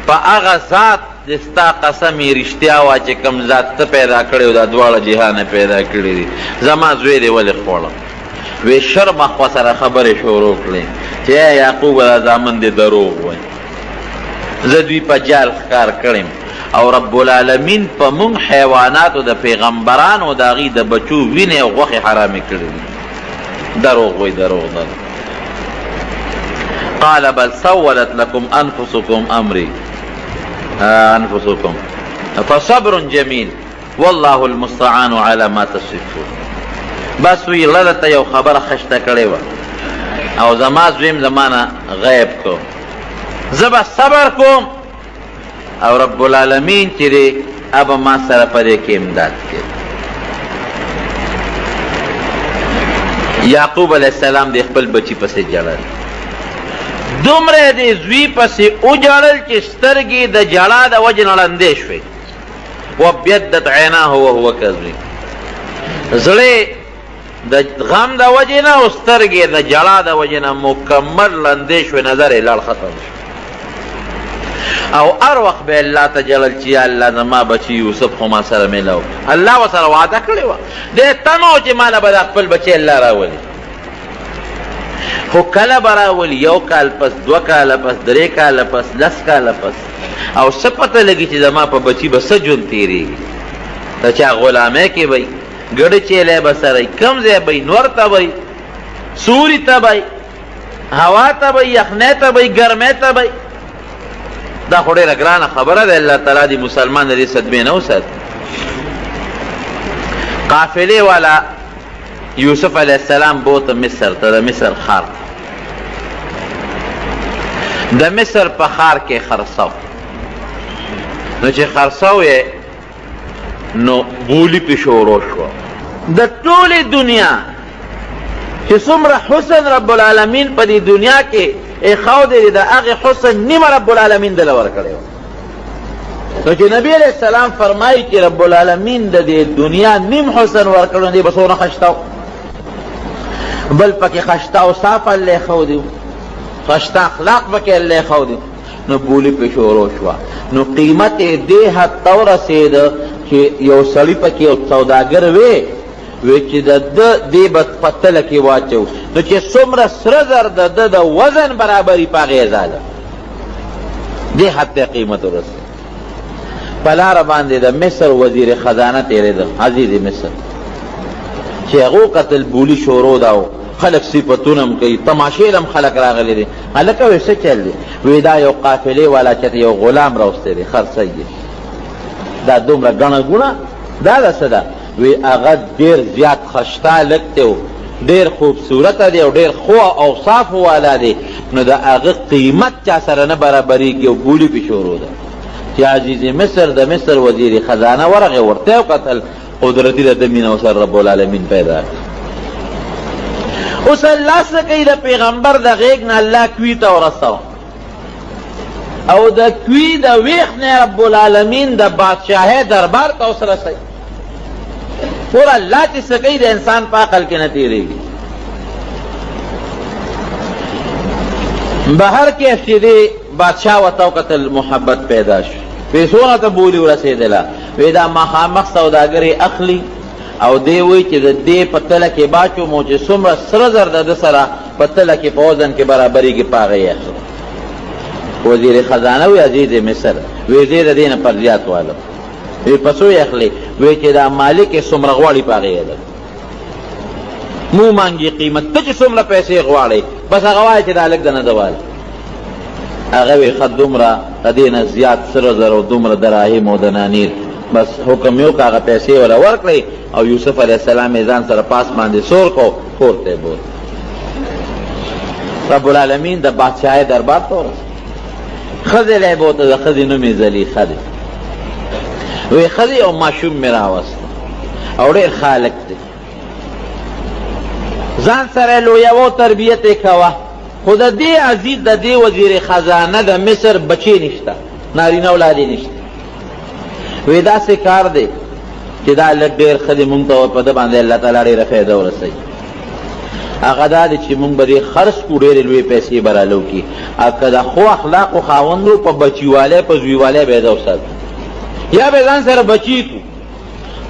په هغه ذات د ستا قسم یې رښتیا وه چې کوم ذات ته پیدا کړی او دا دواړه جهانه پیدا کړي دي، زما زوی دې ولې خوړه؟ وی شرمخ ورسره خبرې شروع کړې چې ای یعقوبه دا زامن دې دروغ وایي، زه دوی په جال ښکار کړم او رب العالمین په مونږ حیواناتو د پیغمبرانو د هغوی د بچو وینې او غوښې حرامې کړې دي. دروغ وایي، دروغ دروغ. قال بل سولت لكم انفسكم امري انفسكم فصبر جميل والله المستعان على ما تصفون. بس وی لره ته یو خبره خشته کړې وه او زما زوی هم زما نه غیب کو، زه به صبر کوم او رب العالمین چې دی هغه ما سره په دې کې امداد کوي. یعقوب علیه السلام د خپل بچي پسې ژړل، دومره یې د زوی پسې وژړل چې سترګې د ژړا د وجې نه ړندې شوې. وابیضت عیناه وهو کظیم، زړه د غم د وجې نه او سترګې د ژړا د وجې نه مکمل ړندې شوې، نظر یې لاړ ختم شو. او هر وخت به الله ته ژړل چې یا الله زما بچی یوسف خو ما سره میلاو. الله ورسره وعده کړې وه، دی تمه و چې ما له به دا خپل بچی الله راولي، خو کله به راولي؟ یو کال پس، دوه کاله پس، درې کاله پس، لس کاله پس. او څه پته لګي چې زما په بچي به څه ژوند تېرېږي؟ د چا غلامۍ کې به وي، ګړې چیلی به سره وي، کوم ځای به وي، نور ته به وي، سوري ته به وي، هوا ته به وي، یخنۍ ته به وي، ګرمۍ ته به وي. دا خو ډېره ګرانه خبره ده. الله تعالی دې مسلمان د دې صدمې نه وساتي. قافلې والا یوسف علیه السلام بوته مصر ته، د مصر ښار ته. د مصر په ښار کې خرڅاو، نو چې خرڅاو یې نو بولی پې شروع شوه. د ټولې دنیا چې څومره حسن رب العالمین په دې دنیا کې ایښودی دی، د هغې حسن نیمه رب العالمین دله ورکړی وه. نو چې نبی علیه السلام فرمایي چې رب العالمین د دې دنیا نیم حسن ورکړو، نو دی به څونه ښایسته و، بل پکې ښایسته اوصاف الله ایښودي، ښایسته اخلاق پکې الله ایښودي. نو بولی پې شروع شوه، نو قیمت یې دې حد ته ورسېده چې یو سړي پکې یو سوداګر وی وی چې د ده دې به په تله کې واچو، نو چې څومره سره زر د ده د وزن برابري په هغې ځاله، دې حد ته قیمت ورسېد. په لاره باندې د مصر وزیر خزانه تېرېده، عزیز مصر، چې هغو کتل بولي شروع ده او خلک صفتونه هم کوي، تماشې له هم خلک راغلي دي. هلکه وایي څه چل دی؟ وایي دا یو قافلې والا چېرته یو غلام راوستی دی، خرڅوي. دا دومره ګڼه ګوڼه دا د څه ده؟ وی هغه ډیر زیات خشته هلک دی او ډیر خوبصورته دی او ډیر ښو اوصافو والا دی، نو د هغه قیمت چا سره نه برابریږي او بولي پې شروع ده. چې عزیز مصر د مصر وزیر خزانه ورغی، ورته یې وکتل، قدرتي د ده مینه ورسره رب العالمین پیدا کړه. اوس الله څه کوي؟ د پیغمبر د غېږ نه الله کوی ته ورسوه او د کوی د ویښ نه رب العالمین د بادشاهۍ دربار ته اوس رسوي. ګوره الله چې څه کوي د انسان په عقل کې نه تېرېږي. بهر کې چې دی بادشاه ورته وکتل، محبت پیدا شو، پیسو ته بولي ورسېدله. وی دا مخامخ سوداګر یې اخلي او دی وایي چې د دې په تله کې باچوم او چې څومره سره زر د ده سره په تله کې په وزن کې برابرېږي په هغه یې اخلي. وزیر خزانه وی عزیز مصر، وی زه د دې نه پر زیات والم. وی په څو یې اخلې؟ وی چې دا مالک یې څومره غواړي په هغې یې درکړم. مو مانګي قیمت، ته چې څومره پیسې غواړې بس هغه وایه چې دا لږ د نه زه والم. هغه وی ښه دومره د دې نه زیات سره زر او دومره دراهم او دنانیر، بس حکم یې وکړ، هغه پیسې وله ورکړې او یوسف علیه السلام یې ځان سره پاس باندې سور کړو، کور ته یې بوت. رب العالمین د بادشاهۍ دربار ته ورسېد. ښځې له یې بوته، د ښځې نوم یې زلیخه دی. وی ښځې یو ماشوم مې راوست او ډېر ښه هلک دی، ځان سره لویوه او تربیت یې کوه، خو د دې عزیز د دې وزیر خزانه د مصر بچی نشته، نارینه اولاد یې نشته. وی داسې کار دی چې دا لږ ډېر ښه دی، مونږ ته په ده باندې الله تعالی ډېره فایده ورسوي. هغه دا دی چې مونږ به دې خرڅ کړو، ډېرې لویې پیسې به رالو کړي، او که د ښو اخلاقو خاوند و، په بچیوالی په زویوالی به یې ده وساتو، یا به ځان سره بچي کړو،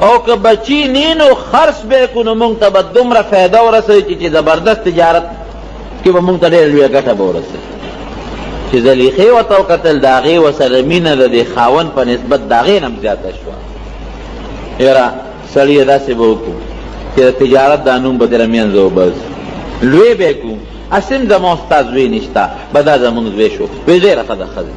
او که بچی نه نو خرڅ به یې کړو، نو مونږ ته به دومره فایده ورسوي چې زبردست تجارت کې به مونږ ته ډېره لویه ګټه به ورسوي. چې زلیخې ورته وکتل، د هغې ورسره مینه د دې خاوند په نسبت د هغې نه هم زیاته شوه. یاره سړیه داسې به وکړو چې د تجارت دا نوم به ترې له منځه وباسو، لوی به یې کړو. هسې هم زما او ستا زوی نشته، به دا زمونږ زوی شو. وی ډېره ښه ده ښځې.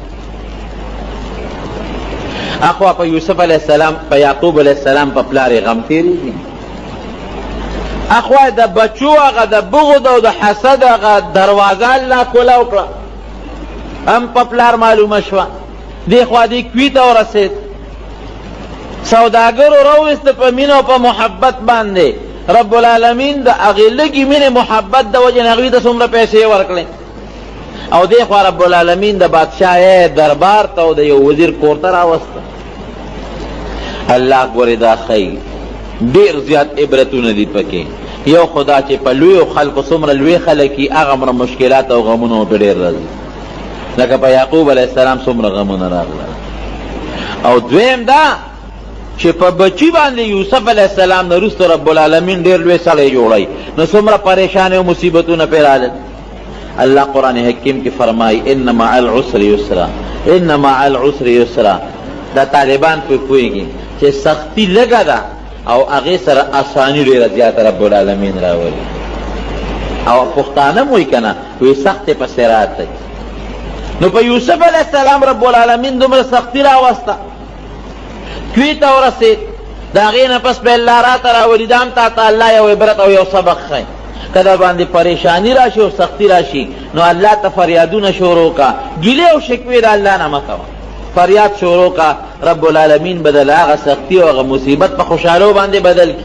اخوا په یوسف علیه السلام، په یعقوب علیه السلام په پلار یې غم تېرېږي. اخوا د بچو هغه د بغض او د حسد هغه دروازه الله کولاو کړه، هم په پلار معلومه شوه. دې خوا دې کوي ته ورسېد، سوداګرو راوویست په مینه او په محبت باندې. رب العالمین د هغې لږې مینې محبت د وجې نه هغوی ته څومره پیسې ورکړې. او دې خوا رب العالمین د بادشاه دربار ته او د یو وزیر کور ته راوسته. الله ګورې دا ښیي ډېر زیات عبرتونه دي پکې. یو خو دا چې په لویو خلکو څومره لوی خلک وي هغه مره مشکلات او غمونه په ډېر راځي، لکه په یعقوب علیه السلام څومره غمونه راغلل. او دویم دا چې په بچي باندې یوسف علیه السلام نه وروسته رب العالمین ډېر لوی سړی جوړوي، نو څومره پریشانې او مصیبتونه پرې راغلل. الله قرآن حکیم کې فرمایي ان مع العسر یسرا، ان مع العسر یسرا. دا طالبان پرې پوهېږي چې سختي لږه ده او هغې سره اساني ډېره زیاته رب العالمین راولي. او پښتانه هم وایي که نه، وایي سختې پسې راته. نو په یوسف علیه السلام رب العالمین دومره سختي راوسته، کوی ته ورسېد، د هغې نه پس به الله راته راولي. دا هم تا ته الله یو عبرت او یو سبق ښیي. که در باندې پریشانی راشي او سختی راشي نو الله ته فریادونه شروع کا، ګیلې او شکوې د الله نه مه کوه، فریاد شروع کا، رب العالمین به د هغه سختی او هغه مصیبت په خوشحالو باندې بدل کړي.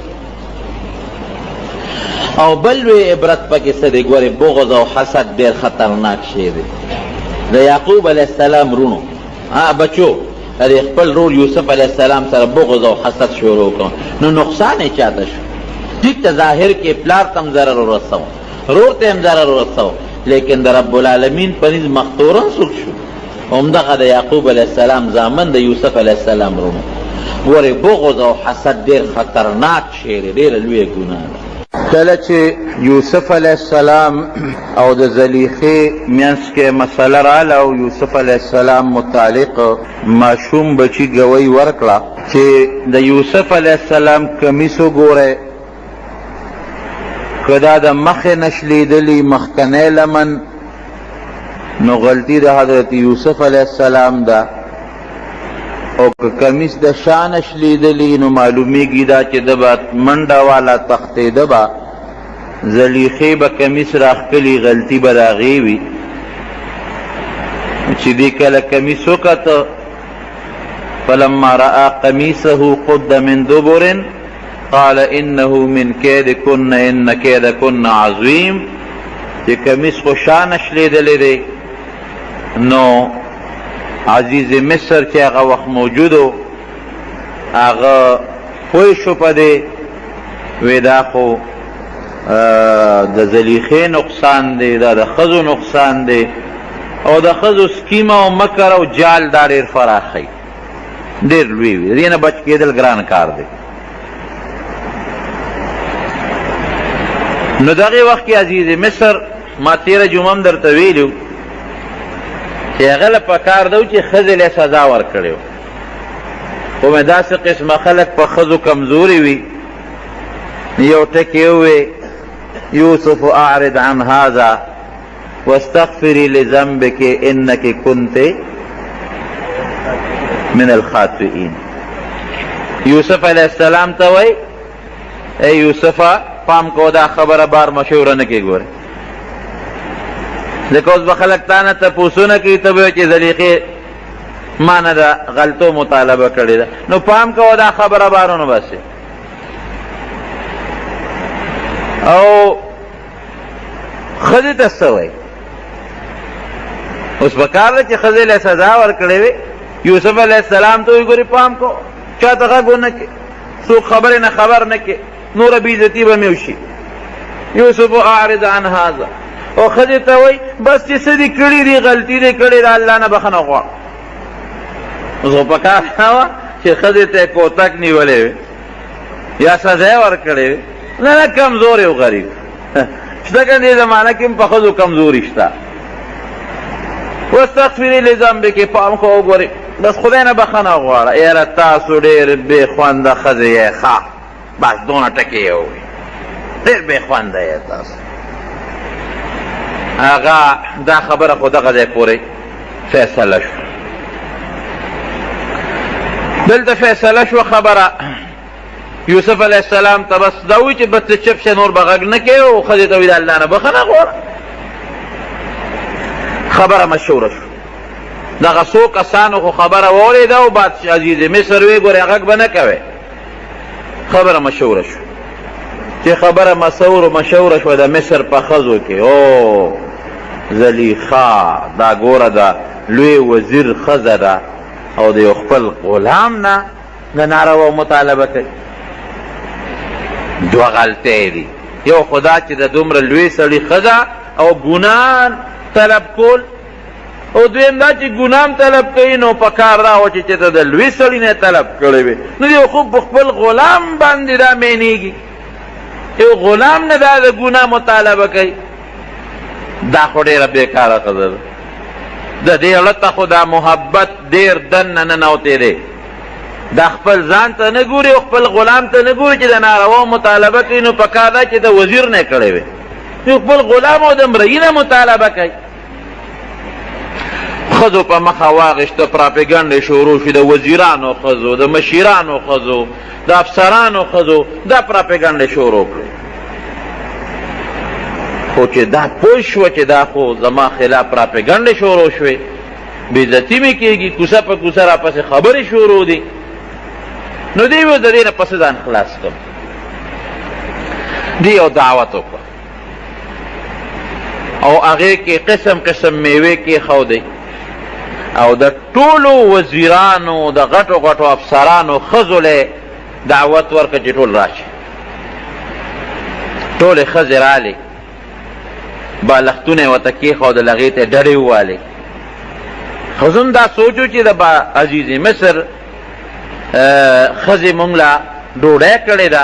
او بل لوی عبرت پکې څه دی؟ ګورې بغض او حسد ډېر خطرناک شی دی. د یعقوب علیه السلام وروڼو بچو د خپل رور یوسف علیه السلام سره بغض او حسد شروع کړ، نو نقصان یې چاته شو؟ ټیک ته ظاهر کې پلار ته هم ضرر ورسوه، رور ته هم ضرر ورسوه، لیکن د رب العالمین په نزد مختورن څوک شو؟ همدغه د یعقوب علیه السلام زامن، د یوسف علیه السلام وروڼو. ګورې بغض او حسد ډېر خطرناک شی دی، ډېره لویه ګناه ده. کله چې یوسف علیه السلام او د زلیخې منځ کې مسله راله او یوسف علیه السلام متعلق ماشوم بچي ګوی ورکړه چې د یوسف علیه السلام کمیس وګورئ، که دا د مخې نه شلېدلي مخکنی لمن، نو غلطي د حضرت یوسف علیه السلام ده، او که کمیس د شا نه شلېدلی نو معلومیږي دا چې ده به منډه والا تښتېده به، زلیخې به کمیس راښکلي، غلطي به د هغې وي. چې دې کله کمیس وکته، فلما رأى قمیصه قد من دبر قال انه من کیدکن ان کیدکن عظیم. چې کمیس خو شا نه شلېدلی دی، نو عزیز مصر چې هغه وخت موجود و هغه پوه شو په دې، وی دا خو د زلیخې نقصان دی، دا د ښځو نقصان دی، او د ښځو سکیم او مکر او جال دا ډېر فراخ دی، ډېر لوی وي، دې نه بچ کېدل ګران کار دی. نو دغه وخت کې عزیز مصر، ما تېره جمعه هم درته ویلي وو چې هغه له پکار ده چې ښځې له سزا ورکړې وه، خو مې داسې قسمه خلک په ښځو کمزوري وي. یو ټکی ووی، یوسف اعرض عن هذا واستغفري لذنبك انك كنت من الخاطئين. یوسف علیه السلام ته وایي، ای یوسفه پام کوه، دا خبره بار مشوره نه کوي، ګورې ځکه اوس به خلک تا نه تپوسونه کوي، ته به چې زلیخې ما نه د غلطو مطالبه کړې ده، نو پام کوه دا خبره بار ونه باسې. او ښځې ته څه وایي؟ اوس په کار ده چې ښځې له سزا ورکړې وي. یوسف علیه السلام ته وایي، ګورې پام کوه، چا ته غږ ونه کړې، څوک خبرې نه خبر نه کړې، نوره بېعزتي به مې وشي. یوسف اعرض عن هذا. او ښځې ته وایي، بس چې څه دې کړي دي، غلطي دې کړې ده، الله نه بښنه غواړه. اوس خو په کار نه وه چې ښځې ته یې کوتک نیولی وي یا سزا یې ورکړې وي. نه نه، کمزوری او غریب شته که دې زمانه کې هم په ښځو کمزوري شته. واستغفري لذنبک، پام کوه وګورې، بس خدای نه بښنه وغواړه. یاره تاسو ډېر بې خونده ښځې یې، ښه بس دونه ټکې یې وویل، ډېر بې خونده یې تاسو. هغه دا خبره خو دغه ځای پورې فیصله شوه. دلته فیصله شوه خبره. یوسف علیه السلام ته بس دا وایي چې بس ته چپ شه، نور به غږ نه کوې، او ښځې ته وایي د الله نه بښنه غواړه. خبره مشهوره شوه. دغه څو کسانو خو خبره واورېده او بادشاه عزیز مصر وی ګورې غږ به نه کوې. خبره مشهوره شوه. چې خبره مشهوره شوه د مصر په ښځو کې، او زلیخا دا ګوره ده لوی وزیر ښځه ده او د یو خپل غلام نه د ناروا مطالبه کوي. دوه غلطۍ دي، یو خو دا چې د دومره لوی سړي ښځه او ګناه طلب کول، او دویم دا چې ګناه هم طلب کوي نو په کار دا وه چې چېرته د لوی سړي نه طلب کړی وي، نو یو خو په خپل غلام باندې دا مینېږي، یو غلام نه دا د ګناه مطالبه کوي، دا خو ډېره بېکاره ښځه ده. د دې زړه ته خو دا محبت ډېر دننه ننوتی دی، دا خپل ځان ته نه ګوري او خپل غلام ته نه ګوري چې د ناروا مطالبه کوي، نو په کار ده چې د وزیر نه کړی وي، نو خپل غلام او د مريي نه مطالبه کوي. ښځو په مخه واغېسته، پراپیګنډې شروع شوې، د وزیرانو ښځو، د مشیرانو ښځو، د افسرانو ښځو دا پراپیګنډې شروع کړې. خو چې دا پوه شوه چې دا خو زما خلاف پراپیګنډې شروع شوې، بېعزتي مې کېږي، کوڅه په کوڅه راپسې خبرې شروع دي، نو دی اوس د دې نه پسې ځان خلاص کړم. دی یو دعوت وکړه او هغې کې قسم قسم میوې کېښودې او د ټولو وزیرانو د غټو غټو افسرانو ښځو له دعوت ورکړه چې ټول راشي. ټولې ښځې رالې، بالښتونه یې ورته کېښودل، هغې ته یې ډډې ووهلې. ښځو هم دا سوچ و چې د عزیز مصر ښځې مونږ له ډوډۍ کړې ده،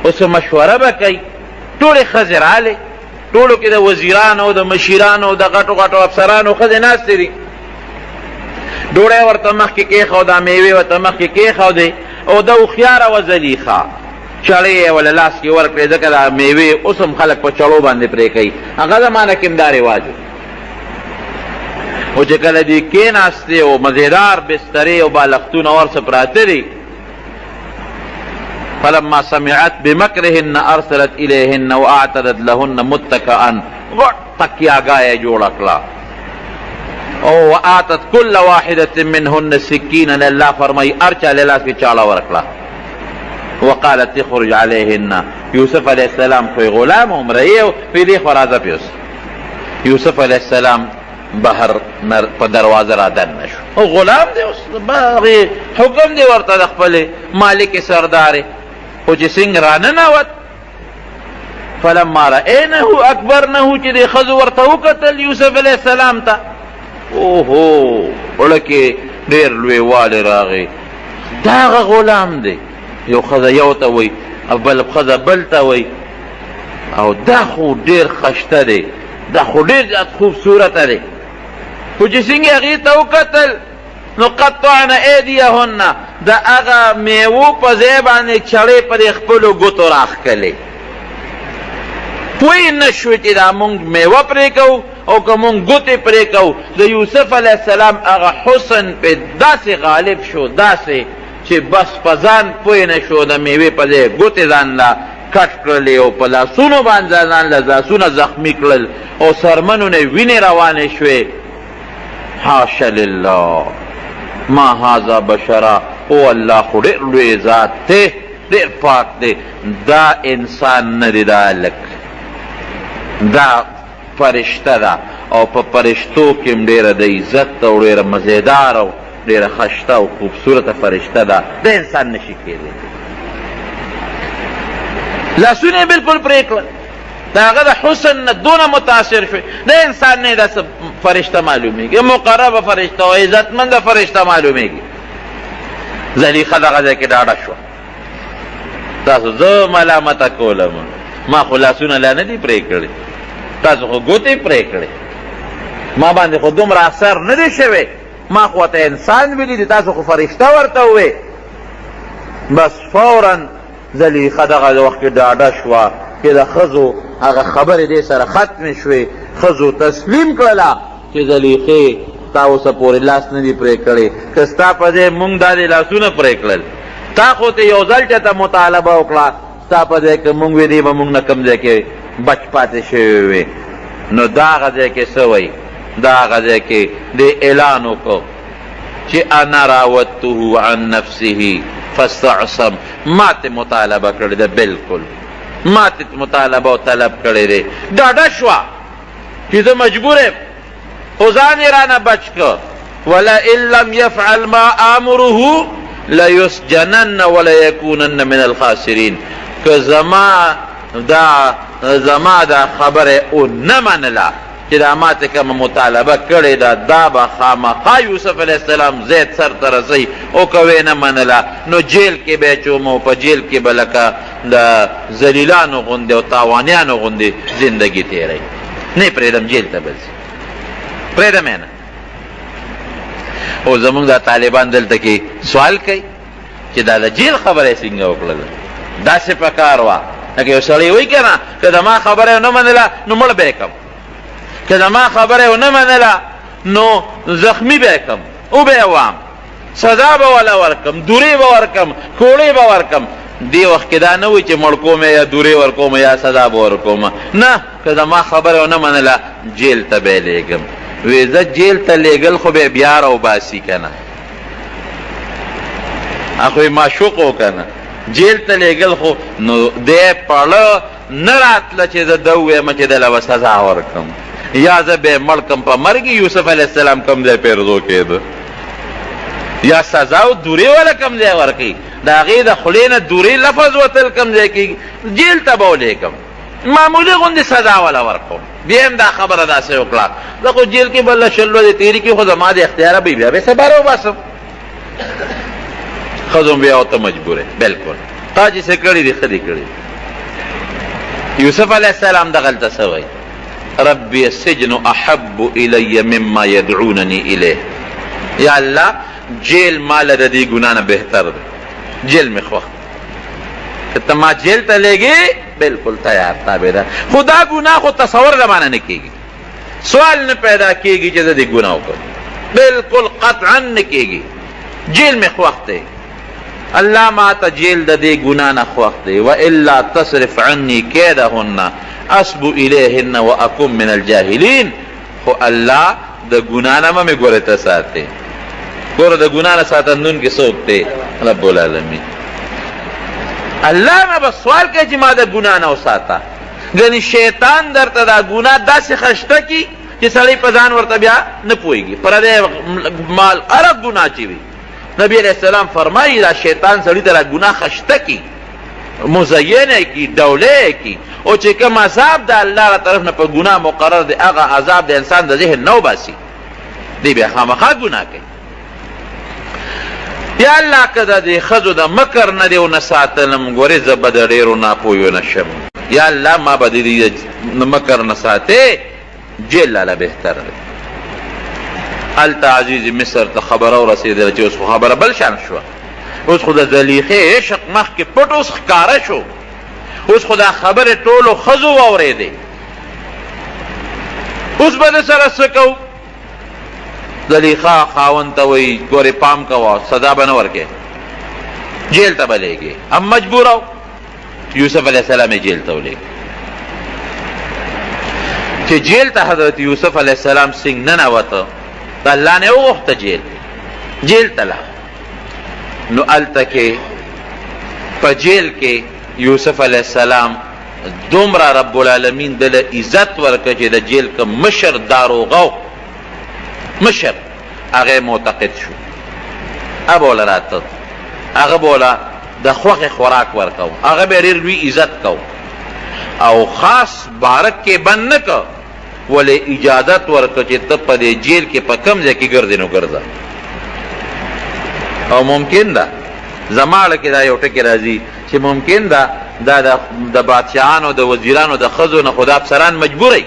اوس مشوره به کوي. ټولې ښځې رالې، ټولو کې د وزیرانو، د مشیرانو، د غټو غټو افسرانو ښځې ناستې دي. ډوډۍ ورته مخکې کېښوده، میوې ورته مخکې کېښودې، او دا هوښیاره وه زلیخا، چړې یې وله لاس کې ورکړې، ځکه دا میوې اوس هم خلک په چړو باندې پرې کوي، هغه زمانه کې هم دا رواج و. خو چې کله دوی کېناستې او مزېدار بسترې او بالښتونه ورڅه پراته دي، فلما سمعت بمکرهن ارسلت الیهن واعتدت لهن متکئا، غټ تکیاګاه یې جوړه کړه، او وآتت کل واحدة منهن سکینا، الله فرمایي هر چا له لاس کې چاړه ورکړه. وقالت اخرج علیهن، یوسف علیه السلام خو یې غلام او مریی و، وی دې خوا راځه پې اوس. یوسف علیه السلام بهر په دروازه را دننه شو، او غلام دی اوس، هغې حکم دی ورته د خپلې مالک سردارې. خو چې څنګه راننوت، فلما رأینه اکبرنه، چې دې ښځو ورته وکتل یوسف علیه السلام ته، اوهو زړه کې ډېر لویوالی راغی، دا هغه غلام دی. یو ښځه یو ته وایي او بل ښځه بل ته وایي، او دا خو ډېر خشته دی، دا خو ډېر زیات خوبصورته دی. خو چې څنګه هغې ته وکتل، نو قطعن ایدیهن، د هغه میوو په ځای باندې چړې په دې خپلو ګوتو راښکلې. پوه نه شوې چې دا مونږ میوه پرې کوو او که مونږ ګوتې پرې کوو. د یوسف علیه السلام هغه حسن پې داسې غالب شو، داسې چې بس په ځان پوه نه شو، د میوې په ځای ګوتې ځان له کټ کړلې او په لاسونو باندې ځان له لاسونه زخمي کړل او څرمنو نه وینې روانې شوې. حاشا لله ما هذا بشرا، او الله خو ډېر لوی ذات دی، ډېر پاک دی، دا انسان نه دی، دا هلک دا فرشته ده، او په فرشتو کې هم ډېره د عزت او ډېره مزېدار او ډېره خشته او خوبصورته فرشته ده، دا انسان نشي کېدی. لاسونه یې بالکل پرې کړل، د هغه د حسن نه دونه متاثر شوی، دا انسان نه، دا فرشته معلومیږي، مقربه فرشته او عزتمنده فرشته معلومیږي. زلیخه دغه ځای کې ډاډه شوه، تاسو زه ملامته کولم، ما خو لاسونه لا نه دي پرې کړي، تاسو خو ګوتې پرې کړې، ما باندې خو دومره اثر نه دی شوی، ما خو ورته انسان ویلي دي، تاسو خو فرشته ورته ووې. بس فورا زلیخه دغه وخت کې ډاډه شوه چې د ښځو هغه خبرې دې سره ختمې شوې. ښځو تسلیم کړله چې زلیخې تا اوسه پورې لاس نه دي پرې کړی، که ستا په ځای مونږ دا دې لاسونه پرې کړل، تا خو ته یو ځل چېرته مطالبه وکړه، ستا په ځای که مونږ وي دی به مونږ نه کوم ځای کې بچ پاتې شوی وي. نو دا هغه ځای کې څه وایي؟ دا هغه ځای کې دې اعلان وکړو چې انا راودته عن نفسه فاستعصم، ما ته مطالبه کړې ده، بالکل ما ته مطالبه او طلب کړی دی، ډاډه شوه چې زه مجبور یم، خو ځان یې رانه بچ کړ. ولئن لم يفعل ما آمره ليسجنن وليكونن من الخاسرين، که زما دا خبره ونه منله چې دا ما ته کومه مطالبه کړې ده، دا به خامخا یوسف علیه السلام زید سر ته رسوي، او که ویې نه منله نو جیل کې به یې اچوم او په جیل کې به لکه د ذلیلانو غوندې او تاوانیانو غوندې زندګي تېروي. نه یې پرېږدم، جیل ته به ځي، پرېږدم یې نه. او زمونږ دا طالبان دلته کې سوال کوي چې دا د جیل خبره یې څنګه وکړله، داسې په کار وه لکه یو سړی وایي که نه، که د ما خبره یې ونه منله نو مړ به یې کړم، که د ما خبره یې ونه منله نو زخمی به یې کړم، وبه یې وام، سزا به وله ورکم، دورې به ورکم، کوړې به ورکم. دې وخت کې دا نه وایي چې مړ کوم یا دورې ورکوم یا سزا به ورکوم، نه، که زما خبره ونه منله جیل ته به یې لېږم. وې زه جیل ته لېږل خو به یې بیا راوباسي که نه، خو یې معشوق و که نه، جیل ته لېږل خو نو دی پړه نه راتله چې زه ده ووایم چې ده له به سزا ورکړم یا زه به یې مړ کړم. په مرګ یوسف علیه السلام کوم ځای پیرزو کېده، یا سزا او دورې وله کوم ځای ورکوي، د هغې د خولې نه دورې لفظ وتل کوم ځای کېږي، جیل ته به ولېږم، معمولي غوندې سزا وله ورکوم. بیا هم دا خبره داسې وکړه، زه خو جیل کې به له 20 ورځې تېرې کړي، خو زما د اختیاره به بیا به سبا راوباسم. ښځو بیا ورته مجبور بالکل، تا چې څه کړي دي ښه دي کړي. یوسف علیه السلام دغلته څه وایي؟ ربي السجن احب الی مما يدعونني الیه، یا الله جیل ماله د دې ګناه نه بهتر دی، جیل مې خوښ، که ته ما جیل ته لېږې بالکل تیار تابع ده، خو دا ګناه خو تصور زمانه نه کېږي، سوال نه پیدا کېږي چې زه دې ګناه وکړم، بالکل قطعا نه کېږي، جیل مې خوښ دی، الله ما ته جیل د دې ګناه نه خوښ دی. والا تصرف عني کیدهن اصب الیهن واکن من الجاهلین، خو الله د ګناه نه مې ګوره ته ساتې، ګوره د ګناه نه ساتندونکی څوک دی؟ رب العالمین. الله نه به سوال کوي چې ما د ګناه نه وساته، ګنې شیطان درته دا ګناه داسې خشته کي چې سړی په ځان ورته بیا نه پوهېږي، پردی مال هره ګناه چې وي. نبی علیہ السلام فرمایي دا شیطان سړي ته دا ګناه خشته کي، مزینه کی، ډوله کی، او چې کوم عذاب د الله له طرف نه په ګناه مقرر دی هغه عذاب د انسان د ذهن نه وباسي، دی بیا خامخا ګناه کوي. یا الله که د دې ښځو د مکر نه دې ونه ساتلم، ګورې زه به د ډېرو ناپوهیو نه شم، یا الله ما به د دې مکر نه ساتې، جیل لاله بهتر دی. هلته عزیز مصر ته خبره ورسېدله چې اوس خو خبره بل شان شوه، اوس خو د زلیخې عشق مخکې پټ اوس ښکاره شو، اوس خو دا خبرې ټولو ښځو واورېدې، اوس به د سره څه کوو؟ زلیخا خاوند ته وایي ګورې پام کوه، سزا به نه ورکې، جیل ته به لېږې. هم مجبوره و، یوسف علیه السلام یې جیل ته ولېږه. چې جیل ته حضرت یوسف علیه السلام څنګه ننوته، د الله نه یې وغوښته جیل ته لاړ. نو هلته کې په جیل کې یوسف علیه السلام دومره رب العالمین دله عزت ورکړ چې د جیل کوم مشر داروغه مشر هغه معتقد شو، هغه به وله راته، هغه به وله د خوښې خوراک ورکاو، هغه به ډېر لوی عزت کو، او خاص بارک کې بند نه کړ، ولې اجازت ورکړ چې ته په دې جیل کې په کوم ځای کې ګرځې نو ګرځه. او ممکن ده زما اړه کې دا یو ټکی راځي چې ممکن ده دا د بادشاهانو د وزیرانو د ښځو نه خو دا افسران مجبور وي،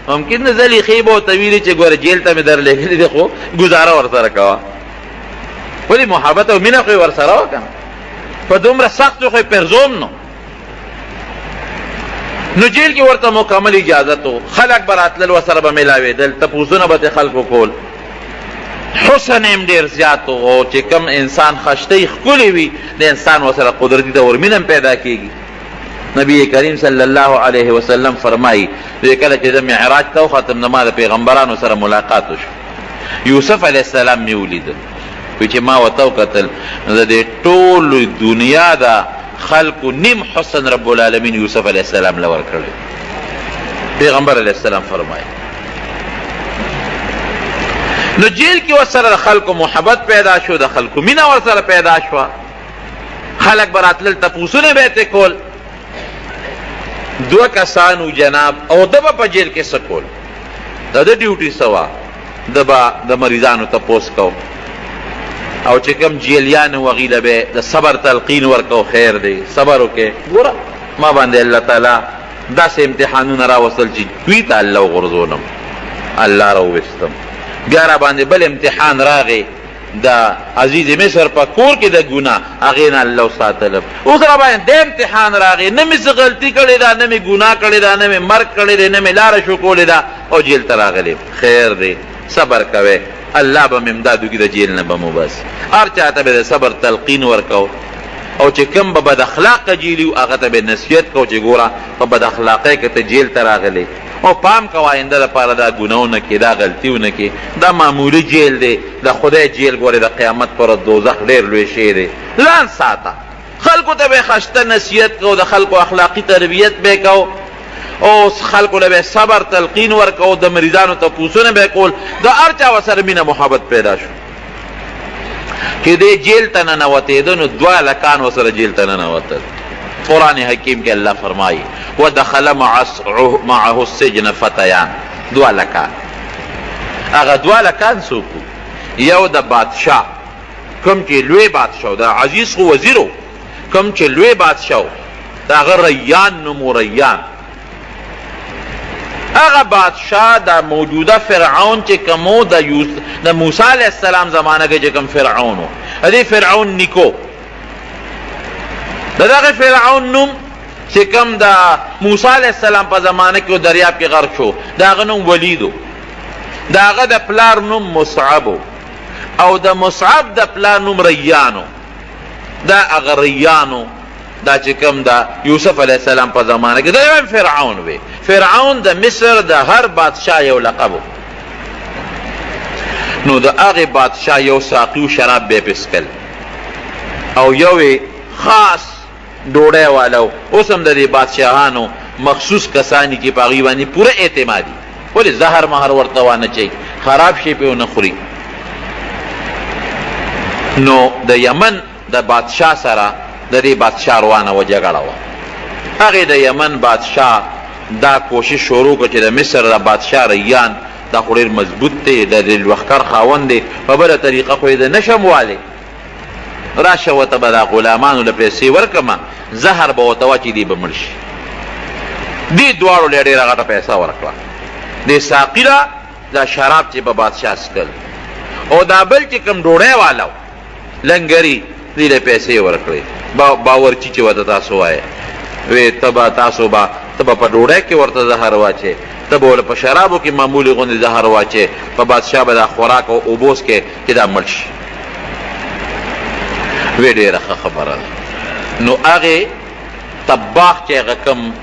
ممکن ده زلیخې به ورته ویلي چې ګوره جیل ته مې در لېږلي دي خو ګزاره ورسره کوه، ولې محبت او مینه خو یې ورسره وه که نه، په دومره سختو خو یې پرزوم نو. نو جیل کې ورته مکمل اجازت و، خلک به راتلل، ورسره به ملاوېدل، تپوسونه به ترې خلکو کول. حسن یې هم ډېر زیات و، او چې کوم انسان خشتۍ ښکلې وي، د انسان ورسره قدرتي طور مینه هم پیدا کېږي. نبی کریم صلی الله علیه وسلم فرمایي، دوی کله چې زه معراج ته وختم، نو ما د پیغمبرانو سره ملاقات وشو. یوسف علیه السلام مې ولید. وی چې ما ورته وکتل، نو د دې ټولو دنیا د خلکو نیم حسن رب العالمین یوسف علیه السلام له ورکړی. پیغمبر علیه السلام فرمایي، نو جیل کې ورسره د خلکو محبت پیدا شو، د خلکو مینه ورسره پیدا شوه، خلک به راتلل، تپوسونه به یې ترې کول. دوه کسان وو جناب، او ده به په جیل کې څه کول؟ د ده ډیوټي څه وه؟ ده به د مریضانو تپوس کو، او چې کوم جیلیان وو هغوی له به د صبر تلقین ورکو، خیر دی، صبر وکړئ، ګوره ما باندې الله تعالی داسې امتحانونه راوستل چې دوی ته الله وغورځولم، الله راوویستم. بیا را باندې بل امتحان راغی د عزیز مصر په کور کې د ګناه، هغې نه الله وساتلم. اوس را باندې د امتحان راغی، نه مې څه غلطي کړې ده، نه مې ګناه کړې ده، نه مې مرګ کړی دی، نه مې لاره شوکولې ده، او جیل ته راغلی. خیر دی، صبر کوئ، الله به مې امداد وکړي، د جیل نه به مو وباسي. هر چا ته به د صبر تلقین ورکو، او چې کوم به بد اخلاقه جیلي وو هغه ته به نصیحت کو چې ګوره په بد اخلاقۍ کې ته جیل ته راغلی، او پام کوه آینده لپاره دا ګناه ونه کړې، دا غلطي ونه کړې، دا معمولي جیل دی، د خدای جیل ګورې د قیامت پر ورځ دوزخ ډېر لوی شی دی، ځان ساته. خلکو ته به خشته نصیحت کو، د خلکو اخلاقي تربیت به کو، او خلکو له به صبر تلقین ورکو، د مریضانو تپوسونه به کول، د هر چا ورسره مینه محبت پیدا شو. چې دی جیل ته ننوتېده نو دوه هلکان ورسره جیل ته ننوتل. قرآن حکیم کې الله فرمایي، ودخل معه السجن فتیان، دوه هلکان. هغه دوه هلکان څوک وو؟ یو د بادشاه، کوم چې لوی بادشاه، د عزیز خو وزیر و، کوم چې لوی بادشاه و، د هغه ریان نوم و، ریان. هغه بادشاه د موجوده فرعون چې کوم و، د موسی علیه السلام زمانه کې چې کوم فرعون و، د دې فرعون نیکو، د دغه فرعون نوم چې کوم د موسی علیه السلام په زمانه کې دریاب کې غرق شو، د هغه نوم ولید و، د هغه د پلار نوم مصعب و، او د مصعب د پلار نوم ریان و. دا هغه ریان و، دا چې کوم د یوسف علیه السلام په زمانه کې دا هم فرعون وي. فرعون د مصر د هر بادشاه یو لقب و. نو د هغې بادشاه یو ساقي و، شراب به یې پې څښل، او یو یې خاص ډوډۍ والا و. اوس هم د دې بادشاهانو مخصوص کسان دي چې په هغوی باندې پوره اعتماد دي، ولې زهر مهر ورته وانه چوي، خراب شی پرې ونه خوري. نو د یمن د بادشاه سره د دې بادشاه روانه وه، جګړه وه. هغې د یمن بادشاه دا کوشش شروع کړ چې د مصر د بادشاه ریان دا خو ډېر مضبوط دی، د دې لښکر خاوند دی، په بله طریقه خو یې زه نه شم والی، راشه ورته به دا غلامانو له پیسې ورکړم، زهر به ورته واچوي، دی به مړ شي. دې دواړو له ډېره غټه پیسه ورکړه، دې ساقي له دا شراب چې په بادشاه څښل، او دا بل چې کوم ډوډۍ والا و لنګري، دې له پیسې ورکړې، باورچي چې ورته تاسو وایئ، وی ته به تاسو به ته به په ډوډۍ کې ورته زهر واچې، ته به ورله په شرابو کې معمولي غوندې زهر واچې، په بادشاه به دا خوراک او اوبه وڅکې چې دا مړ شي. وی ډېره ښه خبره ده. نو هغې طباخ چې هغه کوم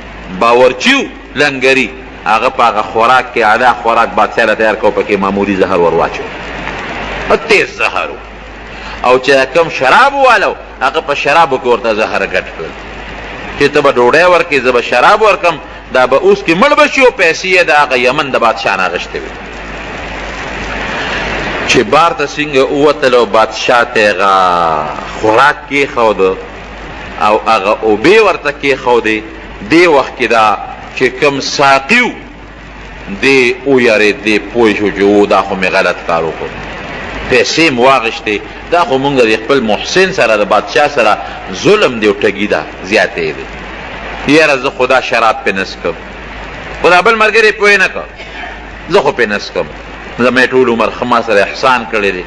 باورچي و لنګري، هغه په هغه خوراک کې اعلی خوراک بادشاه له تیار کړو، پکې معمولي زهر ور واچو، تیز زهر و. او چې کوم شراب والو هغه په شرابو کې ورته زهر ګډ کړل چې ته به ډوډۍ ورکړې، زه به شراب ورکړم، دا به اوس کې مړ به شي، او پیسې یې د هغه یمن د بادشاه نه اخیستې وې. چې بار ته څنګه ووتل او بادشاه ته هغه خوراک کېښود او هغه اوبې ورته کېښودې، دې وخت کې دا چې کوم ساقي و دی ویرېد، دی پوه شو چې او دا خو مې غلط کار وکړ، پیسې مې واخیستې، دا خو مونږ د خپل محسن سره د بادشاه سره ظلم دی او ټګي ده، زیاتی دی، یاره زه خو دا شراب پې نه څښم. خو دا بل ملګری پوه نه کړ، زه خو پې نه څښم، زما یې ټول عمر ښه ما سره احسان کړی دی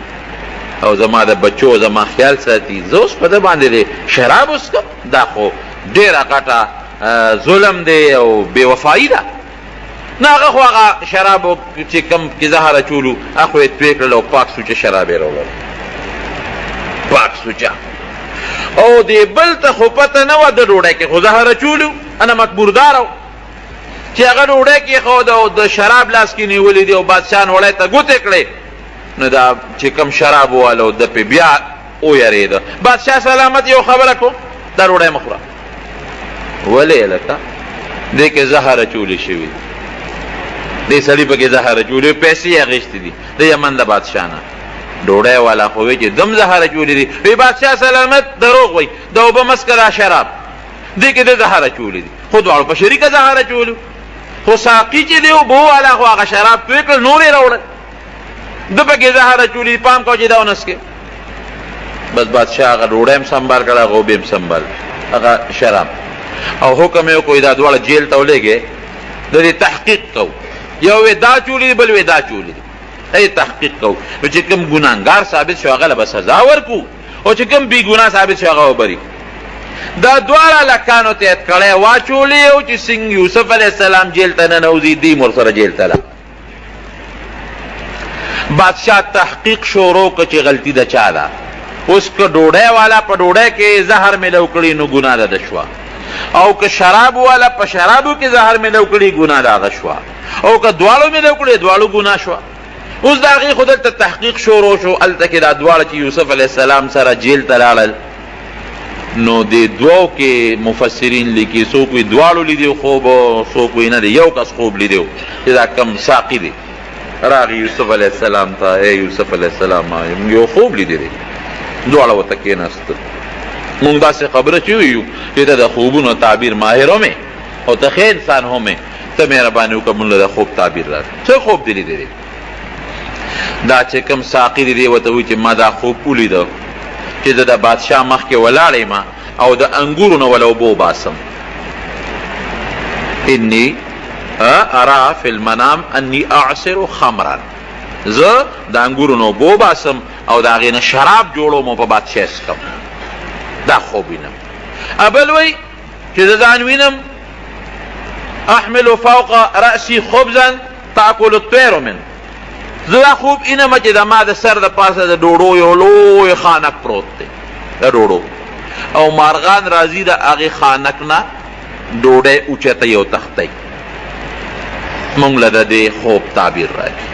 او زما د بچو زما خیال ساتي، زه اوس په ده باندې دی شراب وڅښم، دا خو ډېره غټه ظلم دی او بې وفایي ده. نه هغه خو هغه شراب چې کوم کې زهر اچولو هغه خو یې توی کړل او پاک سوچه شراب یې راوړل، پاک سوچه. او دې بل ته خو پته نه وه د ډوډۍ کې خو زهر اچولو، انا مکبوردار و چې هغه ډوډۍ کېښوده او د شراب لاس کې نیولي دي او بادشاه نوړی ته ګوتې کړې، نو دا چې کوم شراب والو ده پې بیا ویرېده. بادشاه سلامت یو خبره کوم، دا ډوډۍ مه خوره. ولې هلکه؟ دې کې زهر اچولی شوي، دې سړي پکې زهر اچولي، پیسې یې اخیستې دي د یمن د بادشاه نه. ډوډۍ والا خو وی چې دم زهر اچولي دي. وی بادشاه سلامت دروغ وایي، دا اوبه مه څښه، دا شراب دې کې د زهر اچولي دي. خو دواړو په شریکه زهر اچولي، خو ساقي چې دی اوبو والا خو هغه شراب توی کړل، نور یې راوړل، ده پکې زهر اچولي دي، پام کوه چې دا ونه څښې. بس بادشاه هغه ډوډۍ هم سنبال کړه، هغه اوبه هم سنبال، هغه شراب، او حکم یې وکړو دا دواړه جیل ته ولېږئ، د دې تحقیق کوو. یو وی دا چولي دي، بل وی دا چولي دي، د دې تحقیق کوو. نو چې کوم ګناهګار ثابت شو هغه له به سزا ورکړو، او چې کوم بې ګناه ثابت شو هغه به بري. دا دواړه هلکانو ته یې کړی واچولې، او چې څنګه یوسف علیه السلام جیل ته ننوځي دوی هم ورسره جیل ته لاړل. بادشاه تحقیق شروع کړ چې غلطي د چا ده. اوس که ډوډۍ والا په ډوډۍ کې زهر ملو کړي نو ګناه ده شوه، او که شراب والا په شرابو کې زهر ملو کړي ګناه ده هغه شوه، او که دواړو ملو کړي دواړو ګناه شوه. اوس د هغې خو دلته تحقیق شروع شو. هلته کې دا دواړه چې یوسف علیه السلام سره جیل ته لاړل، نو دې دوو کې مفسرین لیکي څوک وي دواړو لیدی خوب، څوک وي نه دی یو کس خوب لیدی چې دا کم ساقي دی. راغی یوسف علیه السلام ته، ای یوسف علیه السلام موږ یو خوب لیدی دی. دواړه ورته کېناستل. موږ داسې خبره چې یو چې ته د خوبونو تعبیر ماهر هم یې او ته ښه انسان هم یې، ته مهرباني وکړه موږ له د خوب تعبیر راکړه، څه خوب دې لیدی دی؟ دا چې کوم ساقي دی، دی ورته وایي چې ما دا خوب ولیده چې زه د بادشاه مخکې ولاړ یم او د انګورو نه وله اوبه وباسم. انی ارا فی المنام انی اعصر خمرا، زه د انګورو نه اوبه وباسم او د هغې نه شراب جوړوم او په بادشاه یې څښم، دا خوب وینم. بل وایي چې زه ځان وینم احمل فوق رأسي خبزا تاکل الطیر من، زه دا خوب اینم چې د ما د سر د پاسه د ډوډو یو لوی خانک پروت دی د ډوډو، او مارغان راځي د هغې خانک نه ډوډۍ اوچتوي او تښتوي. مونږ له د دې خوب تعبیر راکړي.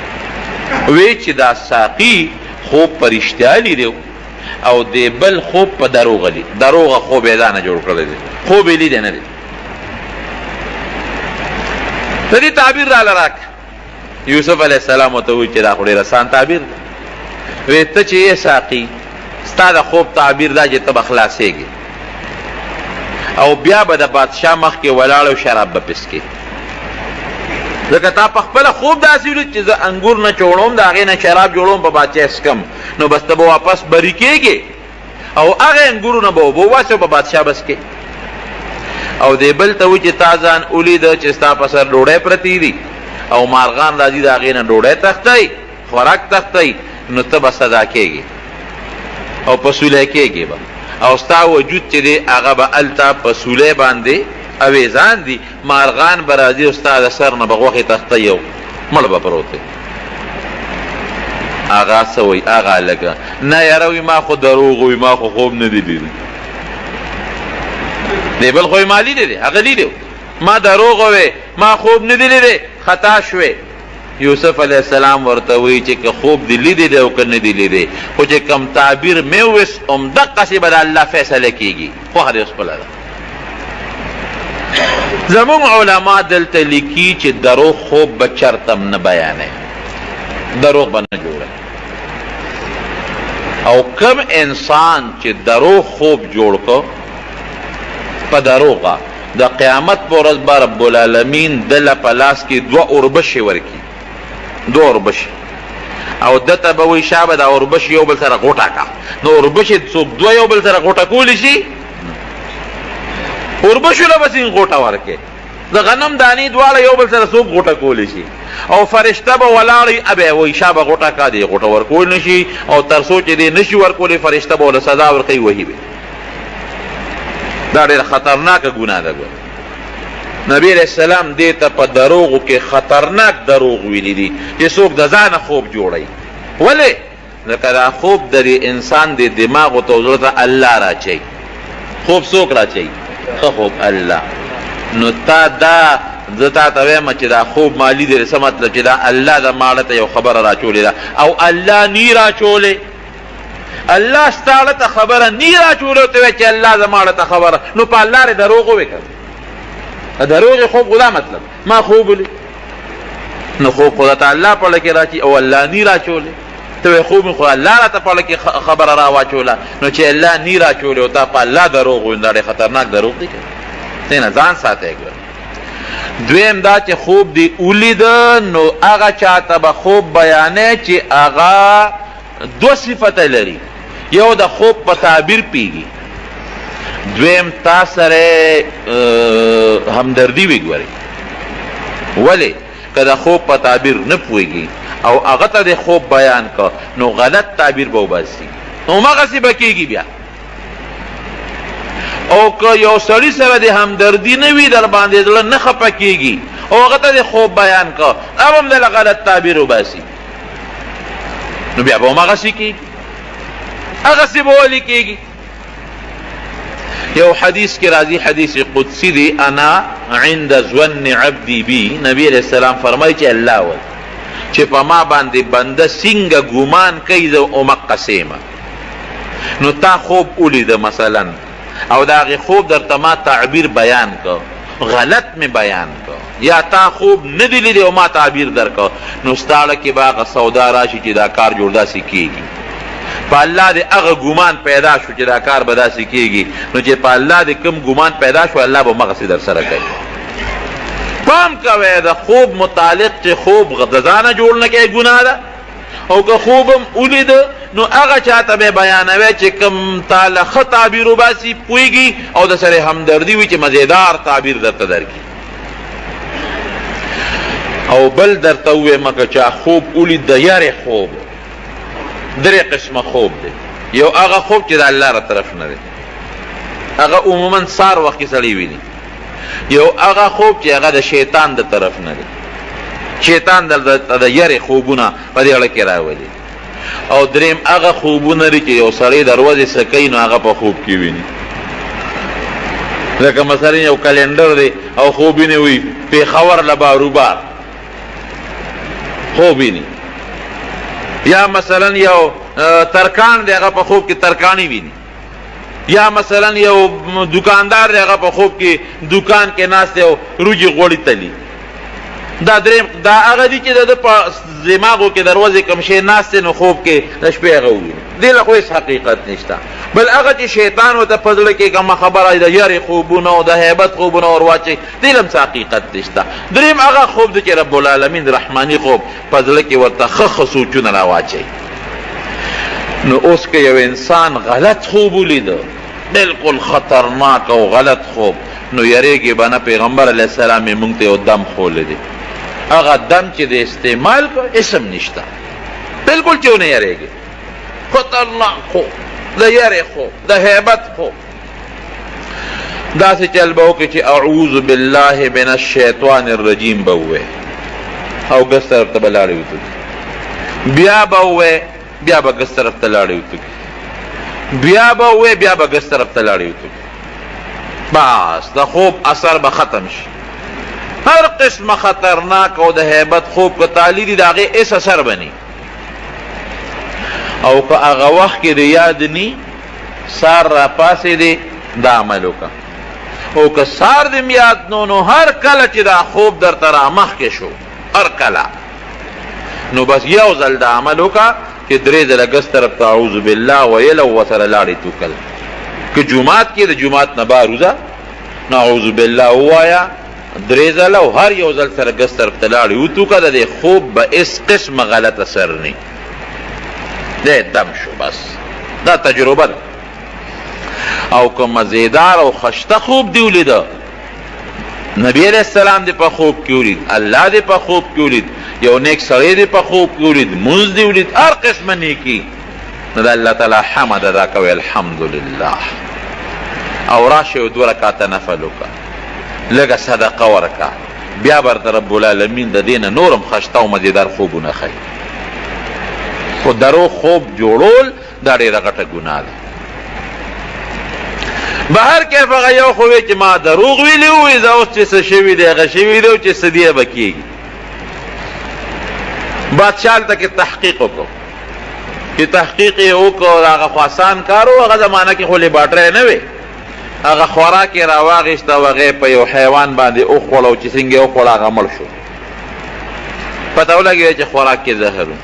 وی چې دا ساقي خوب په رښتیا لیدی او دې بل خوب په دروغه لید، دروغه خوب یې ځانه جوړ کړی دی، خوب یې لیدی نه دی. د دې تعبیر راله راکړه. یوسف علیه السلام ورته وویل چې دا خو ډېر اسان تعبیر دی. وی ته چې یې ساقي، ستا د خوب تعبیر دا چې ته به خلاصېږې او بیا به د بادشاه مخکې ولاړ او شراب به پسکې، ځکه تا په خپله خوب داسې ولید چې زه انګور نه چوړوم، د هغې نه شراب جوړوم، په بادشاه څکم، نو بس ته به واپس بري کېږې او هغه انګورونه به اوبه وباسې او په بادشاه به څکې. او دې بل ته وایي چې تا ځان ولیده چې ستا په سر ډوډۍ پرتې دي او مارغان راځي د هغې نه ډوډۍ تښتوي، خوراک تښتوي، نو ته به سزا کېږې او په سولی کېږې به، او ستا وجود چې دی هغه به هلته په سولی باندې اویزان دي، مارغان به راځي او ستا د سر نه به غوښې تښتوي او مړ به پروت دی. هغه څه وایي؟ هغه هلک نه یاره وایي ما خو دروغ وایي، ما خو خوب نه دی لیدلی. دی بل خو یې ما لیدی دی، هغه لیدی، ما دروغ ووی، ما خوب نه دی لیدی، خطا شوې. یوسف علیه السلام ورته وایي چې که خوب دې لیدی دی او که نه دی لیدی، خو چې کوم تعبیر مې وویست همدقسې به د الله فیصله کېږي، خوښه دې اوس خپله ده. زموږ علما دلته لیکي چې دروغ خوب به چرته هم نه بیانوي، دروغ به نه جوړوي. او کوم انسان چې دروغ خوب جوړ کړ په دروغه، د قیامت په ورځ به رب العالمین دله په لاس کې دوه اوربشې ورکړي، دوه اوربشې، او ده ته به وایي شابه دا اوربشې یو بل سره غوټه کا. نو اوربشې څوک دوه یو بل سره غوټه کولی شي؟ اوربشو له به څنګه غوټه ورکړي؟ د غنم دانې دواړه یو بل سره څوک غوټه کولی شي؟ او فرشته به ولاړ وي، ابه وایي شابه غوټه کا، دی غوټه ورکول نه شي، او تر څو چې دی نه شي ورکولی فرشته به ورله سزا ورکوي، وهي به. دا ډېره خطرناکه ګناه ده. ګوره نبی علیہ السلام دې ته په دروغو کې خطرناک دروغ ویلي دي چې څوک د ځانه خوب جوړوي. ولې؟ ځکه دا خوب د دې انسان د دماغو ته او زړه ته الله راچوي. خوب څوک راچوي؟ ښه خوب الله. نو تا دا زه تا ته وایم چې دا خوب ما لیدلی، څه مطلب؟ چې دا الله د ماړه ته یو خبره راچولې ده او الله نی راچولې. الله ستا ړه ته خبره نی راچولې او ته وایې چې الله زما ړه ته خبره، نو په الله دې دروغ ووایې که نه؟ دروغ خوب خو دا مطلب ما خوب ولید، نو خوب خو درته الله په ړه کې راچي او الله نی راچولې. ته وایې خوب مې خو الله راته په ړه کې خبره راواچوله، نو چې الله نی راچولې او تا په الله دروغ وویل، دا ډېر خطرناک دروغ دی که نه؟ نه ځان ساتئ ګوره. دویم دا چې خوب دې ولید نو هغه چاته به خوب بیانوې چې هغه دوه صفته لري، یو د خوب په تعبیر پیږي، دویم تا سره همدردي وي. ګوري ولې که د خوب په تعبیر نه پوهېږي او هغه ته د خوب بیان که نو غلط تعبیر به وباسي، نو هماغسې به کېږي بیا. او که یو سړي سره د همدردي نه وي، در باندې زړه نه خفه کېږي او هغه ته د خوب بیان که، هغه هم دله غلط تعبیر وباسي، نو بیا به هماغسې کېږي، هغسې به ولې کېږي. یو حدیث کې راځي، حدیث قدسی دی، انا عند ظن عبدی بی، نبی علیہ السلام فرمایي چې الله وایي چې په ما باندې بنده څنګه ګمان کوي زه همقسې یم. نو تا خوب ولیده مثلا او د هغې خوب درته ما تعبیر بیان کړ، غلط مې بیان کړ، یا تا خوب نه دی لیدی او ما تعبیر درکړ، نو ستا زړه کې به هغه سودا راشي چې دا کار جوړ داسې کېږي. په الله دې هغه ګمان پیدا شو چې دا کار به داسې کېږي، نو چې په الله دې کوم ګمان پیدا شو الله به همغسې در سره کوي. پام کوئ د خوب متعلق چې خوب د ځانه جوړ نه کوي ګناه ده، او که خوب هم ولید نو هغه چاته به بیانوي چې کوم تا له ښه تعبیر وباسي، پوهېږي او د سره همدردي وي چې مزیدار تعبیر درته درکړي. او بل درته ووایم که چا خوب ولید د یارې خوب، درې قسمه خوب دی. یو هغه خوب چې د الله له طرف نه دی، هغه عموما سار وخت کې سړی ویني. یو هغه خوب چې هغه د شیطان د طرف نه دی، شیطان درته د یرې خوبونه په دې اړه کې راولي. او دریم هغه خوبونه دي چې یو سړی د ورځې څه کوي نو هغه په خوب کې ویني، لکه مثلا یو کلندر دی او خوب ویني وي پېښور له باروبار خوب ویني، یا مثلا یو ترکان دی هغه په خوب کې ترکانی ویني، یا مثلا یو دکاندار دی هغه په خوب کې دکان کې ناست دی او روجي غوړي تلي. دا دریم دا هغه دي چې د ده په دماغو کې د ورځې کوم شی ناست دی نو خوب کې د شپې هغه وویني، دې له خو هېڅ حقیقت نشته. بل هغه چې شیطان ورته په زړه کې کومه خبره د یرې خوبونه او د هیبت خوبونه ور واچوي، دې له هم څه حقیقت نشته. دریم هغه خوب دی چې رب العالمین رحماني خوب په زړه کې ورته ښه ښه سوچونه راواچوي. نو اوس که یو انسان غلط خوب ولید، بالکل خطرناک او غلط خوب، نو یریږي به نه. پیغمبر علیه السلام یې مونږ ته یو دم ښوولی دی، هغه دم چې د استعمال کړ اسم نشته، بالکل چې ونه یریږي. خطرناک خوب، د یرې خوب، د هیبت خوب، داسې چل به وکړي چې اعوذ بالله من الشیطان الرجیم به ووایي او ګس طرف ته به لاړې وتوکي، بیا به ووایي، بیا به ګس طرف ته لاړې وتوکي، بیا به ووایي، بیا به ګس طرف ته لاړې وتوکي. بس د خوب اثر به ختم شي. هر قسمه خطرناک او د هیبت خوب که تالی دي د هغې هېڅ اثر به نه. او که هغه وخت کې د یاد نی سار را پاسې دا عمل وکړه، او که سار دې یاد نو نو هر کله چې دا خوب درته را مخکې شو، هر کله نو بس یو ځل دا عمل وکړه چې درې ځله ګس طرف ته اعوذ بالله ویل او ورسره لاړې توکل. که جومات کې د جومات نه بار وځه نو اعوذ بالله ووایه درې ځله او هر یو ځل سره ګس طرف ته لاړې وتوکه، د دې خوب به هېڅ قسمه غلط اثر نه دی، دم شو. بس دا تجربه ده. او که مزیدار او خشته خوب دی ولیده، نبی علیہ السلام دی په خوب کې ولید، الله دی په خوب کې ولید، یو نیک سړی دی په خوب کې ولید، مونځ دی ولید، هر قسمه نیکی، نو د الله تعالی حمد ادا کوي الحمدلله، او راشه یو دوه رکعته نفل وکړه. لږه صدقه ورکړه، بیا به درته رب العالمین د دې نه نور هم ښایسته او مزیدار خوبونه ښیي. خو دروغ خوب جوړول دا ډېره غټه ګناه ده. بهر کیف هغه یو خو وی چې ما دروغ ویلي وو، زه اوس چې څه شوي دی هغه شوي دی او چې څه دی به کېږي. بادشاه هلته کې تحقیق وکړو، چې تحقیق یې وکړو هغه خو اسان کار و، هغه زمانه کې خو لیبارټری نه وې. هغه خوراک یې راواخیست او هغه یې په یو حیوان باندې وخوړه او چې څنګه یې وخوړه هغه مړ شو. پته ولګېده چې خوراک کې زهر و.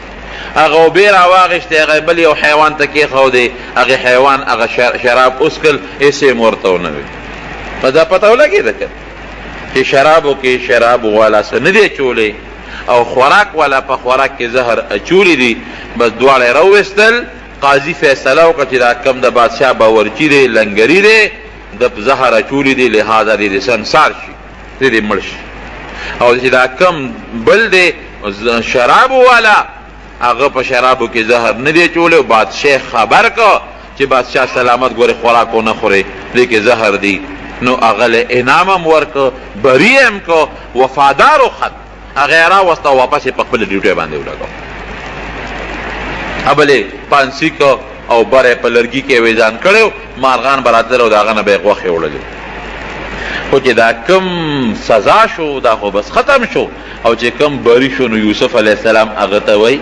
هغه اوبه راواخیستې، هغه بل یو حیوان ته کېښودې، هغه حیوان هغه شراب وڅښل، هېڅ یې هم ورته ونه ویل. نو دا پته ولګېده که چې شرابو کې شراب والا څه نه دی اچولی او خوراک والا په خوراک کې زهر اچولي دي. بس دواړه یې راوویستل. قاضي فیصله وکړه چې دا کوم د بادشاه باورچي دی، لنګري دی، ده په زهر اچولي دي، لهذا دې سنګسار شي، دې دې مړ شي. او چې دا کوم بل دی شرابو والا، هغه په شرابو کې زهر نه دی اچولی. او بادشاه خبر کړ چې بادشاه سلامت ګورې خوراک ونه خورې، دې کې زهر دی. نو هغه له انعام هم ورکړ، بري یې هم کړ، وفادار وخت. هغه یې راوسته او واپس یې په خپله ډیوټۍ باندې ولګاوه. ابل یې پانسي کړ او بره یې په لرګي کې ویزان کړی و، مارغان به راتلل او د هغه نه به یې غوښې وړلې. خو چې دا کوم سزا شو دا خو بس ختم شو، او چې کوم بری شو نو یوسف علیه السلام هغه ته وایي،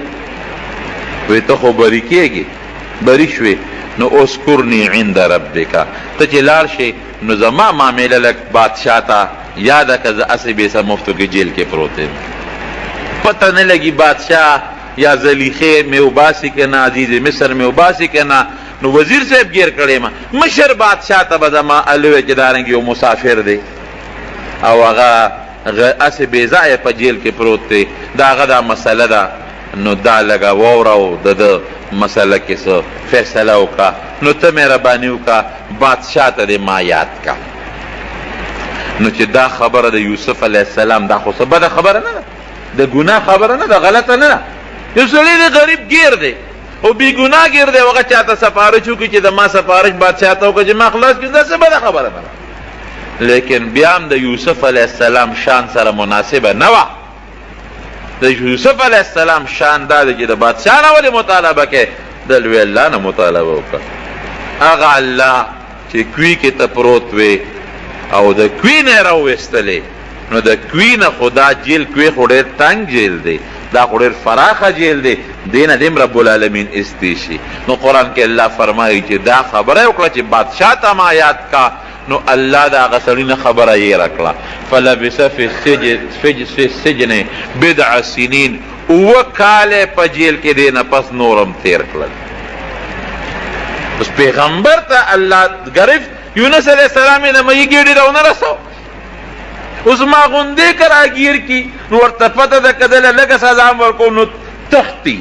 وایي ته خو بری کېږې، بری شوې، نو اذکرني عند ربک، ته چې لاړ شې نو زما معامله لږ بادشاه ته یاده که، زه هسې بې څه مفتو کې جیل کې پروت یم، پته نه لګي بادشاه یا زلیخې مې وباسي که نه، عزیز مصر مې وباسي که نه. نو وزیر صاحب ګیر کړی ما، مشر بادشاه ته به زما الوی چې دارنګ یو مسافر دی او هغه هسې بې ځایه په جیل کې پروت دی، د هغه دا مسله ده، نو دا لږه واوره او د ده مسله کې څه فیصله وکړه، نو ته مهرباني وکړه بادشاه ته دې ما یاد کړه. نو چې دا خبره د یوسف علیه السلام، دا خو څه بده خبره نه ده، د ګناه خبره نه ده، غلطه نه ده. یو سړی دی غریب ګیر دی او بې ګناه ګیر دی، هغه چاته سفارش وکړي چې د ما سفارش بادشاه ته وکړه چې ما خلاص کړي، دا څه بده خبره نه ده. لیکن بیا هم د یوسف علیه السلام شان سره مناسبه نه وه. د یوسف علیه السلام شان دا دی چې د بادشاه نه ولې مطالبه کوې، د لوی الله نه مطالبه وکړه. هغه الله چې کوی کې ته پروت وې او د کوی نه یې راوویستلې، نو د کوی نه خو دا جیل، کوی خو ډېر تنګ جیل دی، دا خو ډېر فراخه جیل دی، دې نه دې هم رب العالمین ایستی شي. نو قرآن کې الله فرمایي چې دا خبره یې وکړه چې بادشاه ته ما یاد کا، نو الله د هغه سړي نه خبره یېره کړه. فلبث فی السجن بضع سنین، اووه کاله یې په جیل کې دې نه پس نور هم تېر کړل. اوس پیغمبر ته الله ګرفت، یونس علیه السلام یې د مهي ګېډې ته ونه رسو، اوس ما غوندې که راګیر کړي نو ورته پته ده که ده له لږه سزا هم ورکوو نو تښتي،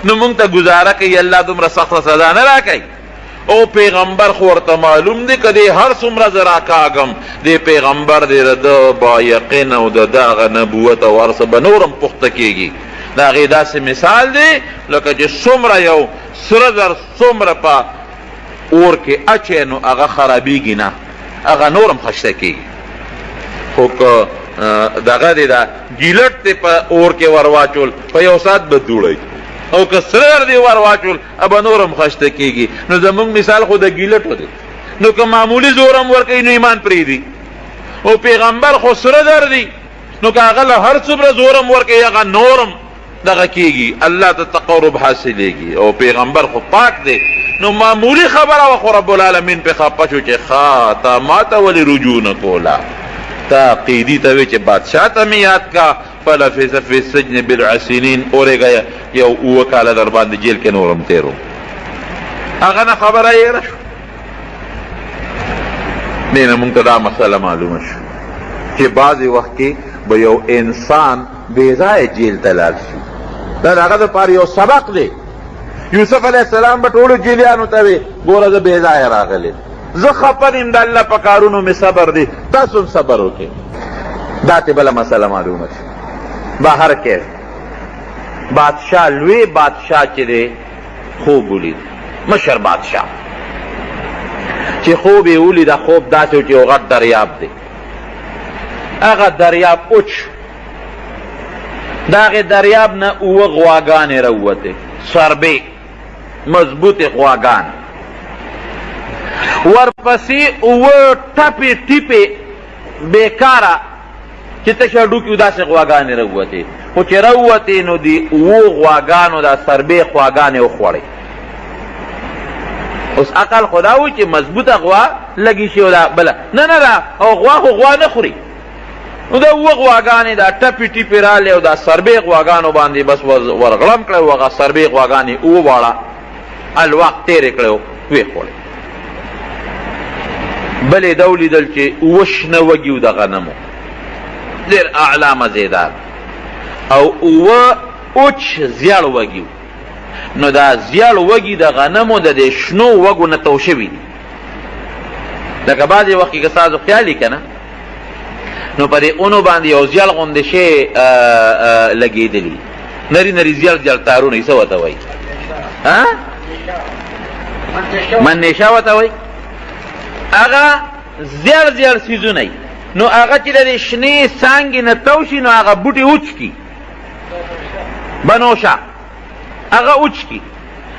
نو موږ ته ګزاره کوي، الله دومره سخته سزا نه راکوي. او پیغمبر خو ورته معلوم دی که دی هر څومره زه راکاږم، دی پیغمبر دی، د ده با یقین او د ده هغه نبوت او هر څه به نور هم پخته کېږي. د هغې داسې مثال دی لکه چې څومره یو سره زر څومره په اور کې اچوې نو هغه خرابېږي نه، هغه نور هم خسته کېږي. خو که دغه دی دا ګیلټ دی په اور کې ور واچول په یو ساعت به دوړی، او که سره زر دی ور واچول به نور هم خسته کېږي. نو زموږ مثال خو د ګیلټو دی، نو که معمولي زور هم ورکوي نو ایمان پرېږدي، او پیغمبر خو سره زر دی، نو که هغه له هر څومره زور هم ورکوي هغه نور هم دغه کېږي، الله ته تقرب حاصلېږي. او پیغمبر خو پاک دی، نو معمولي خبره وه، خو رب العالمین پرې خفه شو چې ښه تا ما ته ولې رجوع نه کوله، تا قیدي ته وې چې بادشاه ته مې یاد کا، فلبث فی السجن بضع سنین، اورېږه یو اووه کاله در باندې جیل کې نور هم تېر وم. هغه نه خبره هېره شوه. دې نه مونږ ته دا مسله معلومه شوه چې بعضې وخت کې به یو انسان بې ځایه جیل ته لاړ شي، دا د هغه دپاره یو سبق دی. یوسف علیه السلام به ټولو جیلیانو ته وی ګوره زه بې ځایه راغلی، زه خفه یم، د الله په کارونو مې صبر دی، تاسو هم صبر وکړئ. دا ترې بله مسله معلومه شوه. بهر کیف بادشاه، لوی بادشاه چې دی خوب ولید، مشر بادشاه چې خوب یې ولید، خوب داسې و چې یو غټ دریاب دی، هغه دریاب اوچ، د هغې دریاب نه اووه غواګانې راووتې، سربې مضبوطې غواګانې، ورپسې اووه ټپې ټیپې بېکاره چې تشې هډوکي وو داسې غواګانې راووتې. خو چې راووتې نو دې اوو غواګانو دا سربې خواګانې وخوړې. اوس عقل خو دا و چې مضبوطه غوا لګي شي او دا بله نه نه دا او غوا خو غوا نه خوري. نو دا اووه غواګانې دا ټپې ټیپې رالې او دا سربې غواګانو باندې بس ورغړم کړی او هغه سربې غواګانې اووه واړه الواق تېرې کړې او ویې خوړې. بلې دا ولیدل چې اووه شنه وږي وو د غنمو، ډېر اعلی مزېدار، او اووه اوچ زیړ وږي وو. نو دا زیړ وږي د غنمو د دې شنو وږو نه تو شوي دي. لکه بعضې وخت کې که ستاسو خیال یې که نه، نو په دې اونو باندې یو زیړ غوندې شی لګېدلي، نري نري زیړ زیړ تارونه یې څه ورته وایي؟ منیشه ورته وایي. هغه زیړ زیړ څیزونه یي، نو هغه چې د دې شنې څانګې نه تو شي نو هغه بوټي وچ کړي، بنوشه هغه اوچ کی.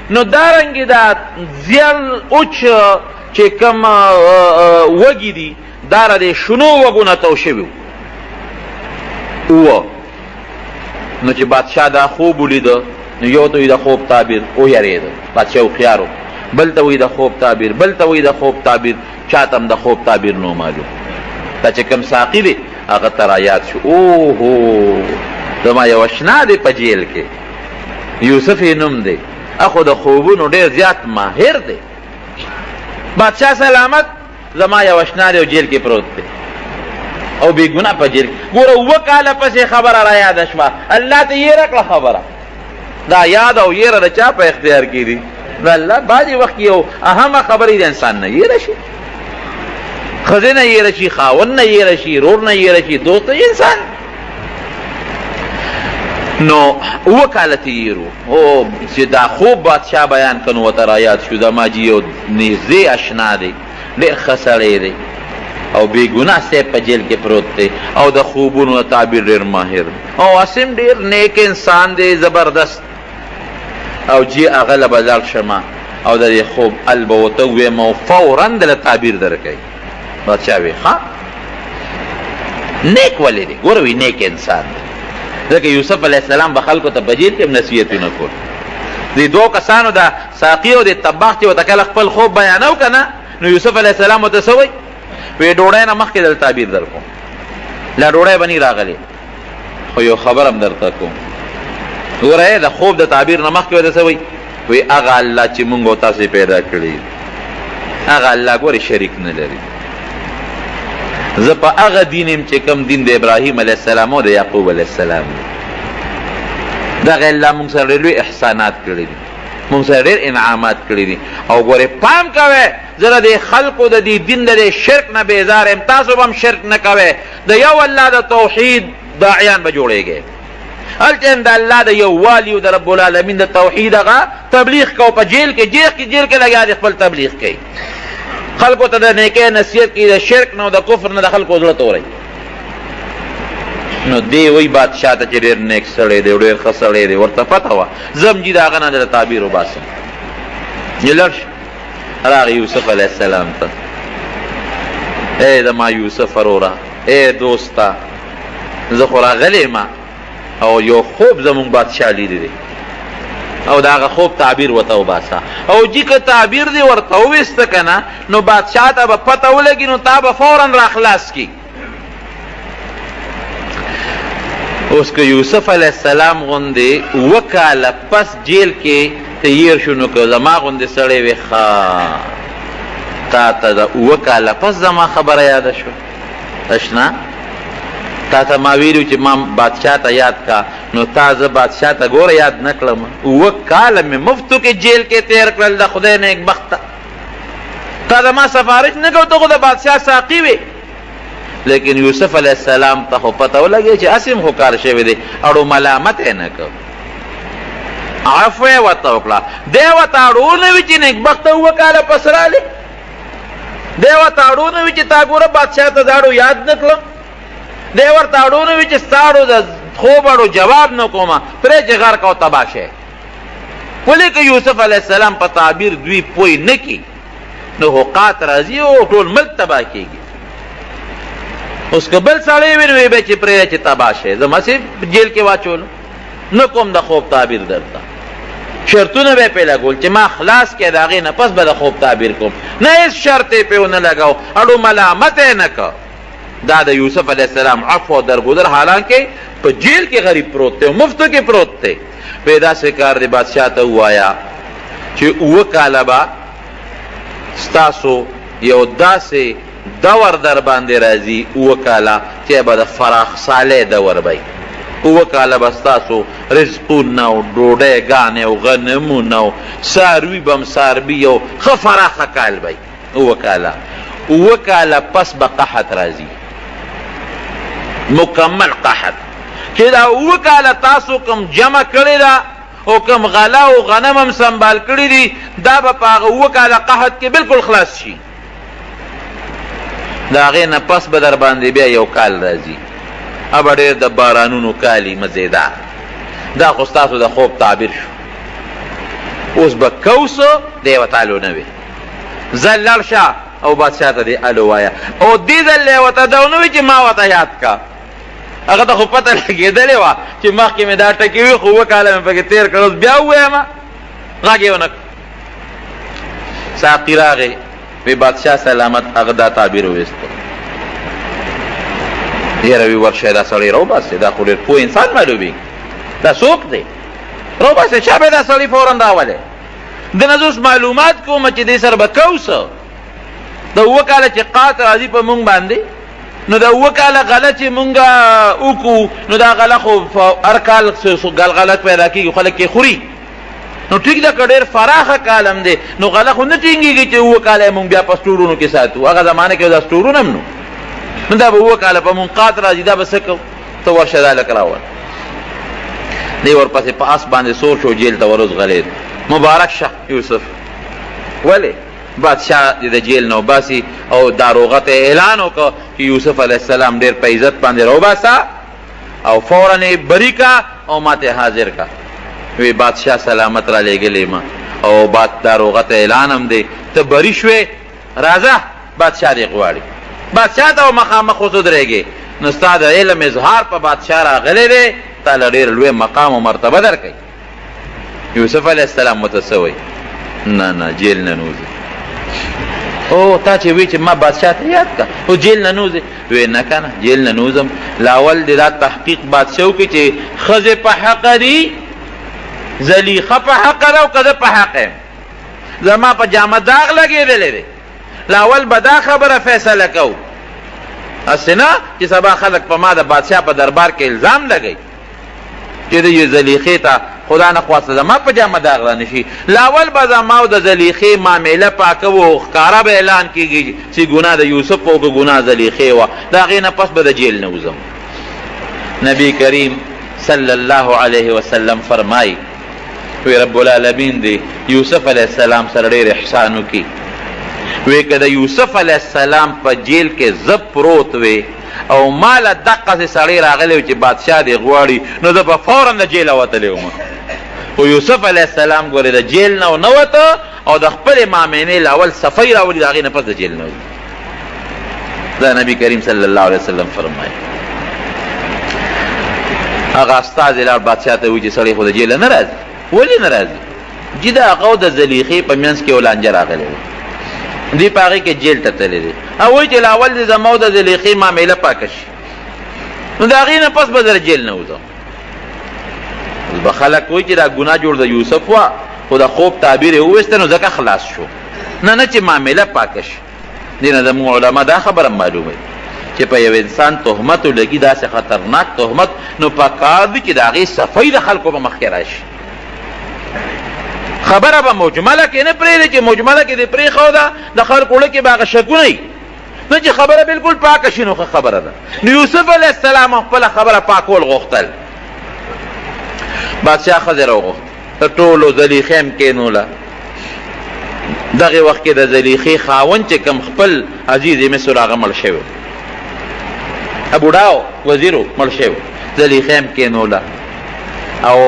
نو دارنګې دا زیړ اوچ چې کوم وږي دي دا را دې شنو وږو نه تو شوي وو. نو چې بادشاه دا خوب ولیده نو یو ته وایي د خوب تعبیر، ویرېده بادشاه هوښیار و، بل ته وایي د خوب تعبیر، بل ته وایي د خوب تعبیر، چا ته هم د خوب تعبیر نو معلوم. دا چې کوم ساقي دی هغه ته را یاد شو، اوهو زما یو اشنا دی په جیل کې، یوسف یې نوم دی، اخو د خوبونو ډېر زیات ماهر دی. بادشاه سلامت زما یو اشنا دی او جیل کې پروت دی او بې ګناه په جیل کې. ګوره اووه کاله پسې خبره را یاده شوه، الله ته یې راکړه خبره. دا یاد او یره د چا په اختیار کې دي؟ د الله. بعضې وخت کې یو اهمه خبره د انسان نه یره شي، ښځې نه یره شي، خاوند نه یره شي، رور نه یره شي، دوست نه انسان. نو اووه کاله تېر وو او چې دا خوب بادشاه بیان کړ نو ورته را یاد شو، زما جي یو نږدې اشنا دی، ډېر ښه سړی دی او بې ګناه صاحب په جیل کې پروت دی او د خوبونو د تعبیر ډېر ماهر دی او هسې هم ډېر نیک انسان دی، زبردست. او جي هغه له به لاړ شم او د دې خوب ال به ورته ووایم او فورا دله تعبیر درکوي. بادشاه وی ښه نیک ولې دی؟ ګوره وی نیک انسان دی، ځکه یوسف علیه السلام به خلکو ته په جیل کې هم نصیحتونه کول. دې دوو کسانو د ساقي او د طباخ چې ورته کله خپل خوب بیانو که نه، نو یوسف علیه السلام ورته څه وایي؟ وی ډوډۍ نه مخکې دلته تعبیر درکوم، لا ډوډۍ به نه راغلې خو یو خبر هم درته کوم. ګوره د خوب د تعبیر نه مخکې ورته څه وایي؟ وی هغه الله چې مونږ او تاسې پیدا کړي، هغه الله ګورې شریک نه لري. زه په هغه دین یم چې کوم دین د ابراهیم علیه السلام او د یعقوب علیه السلام دی. دغه الله مونږ سره ډېر لوی احسانات کړي دي، مونږ سره ډېر انعامات کړي دي. او ګورې پام کوئ، زه د دې خلکو د دې دین د دې شرک نه بېزار یم، تاسو به هم شرک نه کوئ، د یو الله د توحید داعیان به جوړېږئ. هلته هم د الله د یووالي او د رب العالمین د توحید هغه تبلیغ کو، په جیل کې جیل کې جیل کې لګیا دی خپل تبلیغ کوي، خلکو ته د نیکۍ نصیحت کوي، د شرک نه او د کفر نه د خلکو زړه توروي. نو دی وایي بادشاه ته چې ډېر نیک سړی دی، ډېر ښه سړی دی، ورته پته وه زه هم جي د هغه نه د تعبیر وباسم. نو لاړ شو، راغی یوسف علیه السلام ته، ای زما یوسف وروره، ای دوسته، زه خو راغلی یم او یو خوب زمونږ بادشاه لیدلی دی او د هغه خوب تعبیر ورته وباسه. او جي که تعبیر دې ورته وویسته که نه نو بادشاه ته به پته ولګي، نو تا به فورا راخلاص کړي. اوس که یوسف علیه السلام غوندې اووه کاله پس جیل کې تیر شو، نو که زما غوندې سړی وي، ښه تا ته د اووه کاله پس زما خبره یاده شوه. اشنا تا ته ما ویلو چې ما بادشاه ته یاد کا، نو تا زه بادشاه ته ګوره یاد نه کړم. اووه کاله مې مفتو کې جیل کې تیر کړل، د خدای نیکبخته تا زما سفارش نه کو، ته خو د بادشاه ساقي وې. لیکن یوسف علیه السلام ته خو پته ولګېده چې هسې هم خو کار شوی دی، اړو ملامت یې نه کړ، عفوه یې ورته وکړه. دی ورته اړو نه وي چې نیکبخته اووه کاله پس راغلې، دی ورته اړو نه وي چې تا ګوره بادشاه ته زه اړو یاد نه کړم. دی ورته اړو نه وي چې ستا اړو د خوب اړو جواب نه کوم، پرې چې غرق او تباه شی. ولې که یوسف علیه السلام په تعبیر دوی پوه نه کړي نو حقات راځي او ټول ملک تباه کېږي. اوس که بل سړی وي نو وایي به چې پرېږده چې تباه شی، زه هسې جیل کې واچولم، نه کوم د خوب تعبیر درته. شرطونه به یې پرې لګول چې ما خلاص کړې، د هغې نه پس به د خوب تعبیر کوم. نه، هېڅ شرط یې پرې ونه لګاو، اړو ملامت یې نه کړ. دا د یوسف علیه السلام عفو او درګذر، حالانکه په جیل کې غریب پروت دی او مفتو کې پروت دی. وایي داسې کار دی بادشاه ته ووایه چې اووه کاله به ستاسو یو داسې دور در باندې راځي، اووه کاله چې به د فراخ سالۍ دور به وي. اووه کاله به ستاسو رزقونه او ډوډۍ ګانې او غنمونه او څاروي به هم څاروي او ښه فراخه کال به وي. اووه کاله، اووه کاله پس به قحط راځي، مکمل قحط، چې دا اووه کاله تاسو کوم جمع کړې ده او کوم غله او غنم هم سنبال کړي دي، دا به په هغه اووه کاله قحط کې بالکل خلاص شي. د هغې نه پس به در باندې بیا یو کال راځي، به ډېر د بارانونو کال وي مزېدار. دا خو ستاسو د خوب تعبیر شو. اوس به کو څه دی ورته الو نه وي، ځه لاړ شه او بادشاه ته دې الو وایه. او دې ځل یې ورته دا ونه وي چې ما ورته یاد کا، هغه ته خو پته لګېدلې وه چې مخکې مې دا ټکي وي، خو اووه کاله مې پکې تېر کړ، اوس بیا ووایم؟ غږ یې ونه کړ. ساقي راغی، وی بادشاه سلامت، هغه دا تعبیر وویستو. یاره وی ورشه دا سړی راوباسې، دا خو ډېر پوه انسان معلومېږي، دا څوک دی؟ راوباسې. چا به دا سړی فورا راولی؟ د نه زه اوس معلومات کوم چې دې سره به کو څه. د اووه کاله چې قات راځي په مونږ باندې، نو د اووه کاله غله چې مونږ وکړو، نو دا غله خو هر کال غله پیدا کېږي، خلک یې خوري. نو ټیک ده که ډېر فراخه کال هم دی، نو غله خو نه ټینګېږي چې اووه کاله یې مونږ بیا په سټورونو کې ساتو. هغه زمانه کې دا سټورونه هم نو، نو دا به اووه کاله په مونږ قات راځي، دا به څه کوو؟ ته ورشه دا لک راوړه. دی ورپسې په اس باندې سور شو، جیل ته وروځغلېد. مبارک شه یوسف، ولې بادشاه دې د جیل نه وباسي او داروغه ته اعلان وکړ چې یوسف علیه السلام ډېر په عزت باندې راوباسه او فورا یې بري کا او ماته حاضر کا. وی بادشاه سلامت را لېږلی ما او باد داروغه ته اعلان هم دی، ته بري شوې، راځه بادشاه دې غواړي. بادشاه ته مخامخ اوس ودرېږې، نو ستا د علم اظهار په بادشاه راغلی دی، تا له ډېر لوی مقام او مرتبه درکوي. یوسف علیه السلام ورته څه وایي؟ نه نه، جیل نه نوځي. او تا چې وی چې ما بادشاه ته یاد کا، خو جیل نه نوځي. وی نه که نه، جیل نه نوځم، لاول دې دا تحقیق بادشاه وکړي چې ښځې په حقه دي، زلیخه په حقه ده او که زه په حقه یم، زما په جامه داغ لګېدلی دی، لاول به دا خبره فیصله کوو، هسې نه چې سبا خلک په ما د بادشاه په دربار کې الزام لګوي چې د یو زلیخې ته خدا نه خواسته زما په جامه داغ را نشي. لاول به زما او د زلیخې معامله پاکوو او ښکاره به اعلان کېږي چې ګناه د یوسف او که ګناه زلیخې وه، د هغې نه پس به د جیل نه وځم. نبی کریم صلی الله علیه وسلم فرمایي، وی رب العالمین دی یوسف علیه السلام سره ډېر احسان وکړي. وی که د یوسف علیه السلام په جیل کې زه پروت وی او ما له دقسې سړی راغلی و چې بادشاه دې غواړي، نو زه به فورا د جیله وتلی وم. خو یوسف علیه السلام ګورې د جیل نه ونه وته او د خپلې مامینې له اول صفحې راولي، د هغې نه پس د جیل نه وځي. دا نبی کریم صلی الله علیه وسلم فرمایي. هغه استازی لاړ بادشاه ته وویل چې سړی خو د جیله نه راځي. ولې نه راځي؟ جي د هغه او د زلیخې په منځ کې یو لانجه راغلې ده، دوی په هغې کې جیل ته تللی دی او وایي چې لاول دې زما او د زلیخې معامله پاکه شي، نو د هغې نه پس به زه جیل نه وځم. اوس به خلک وایي چې دا ګناه جوړ د یوسف وه، خو د خوب تعبیر یې وویسته نو ځکه خلاص شو. نه نه، چې معامله پاکه شي. دې نه زموږ علما دا خبره معلوموي چې په یو انسان تهمت ولګي، داسې خطرناک تهمت، نو پکار دي چې د هغې صفایي د خلکو په مخ کې راشي. خبره به مجمله کې نه پرېږدي، چې مجمله کې دې پرېښوده د خلکو زړه کې به هغه شکونه وي، نه چې خبره بالکل پاکه شي نو ښه خبره ده. نو یوسف علیه السلام هم خپله خبره پاکول غوښتل. بادشاه ښځې راوغوښته، د ټولو زلیخې هم کېنوله. دغه وخت کې د زلیخې خاوند چې کوم خپل عزیز مصر هغه مړ شوی. بوډا و، وزیر و، مړ شوی و. زلیخه هم کېنوله او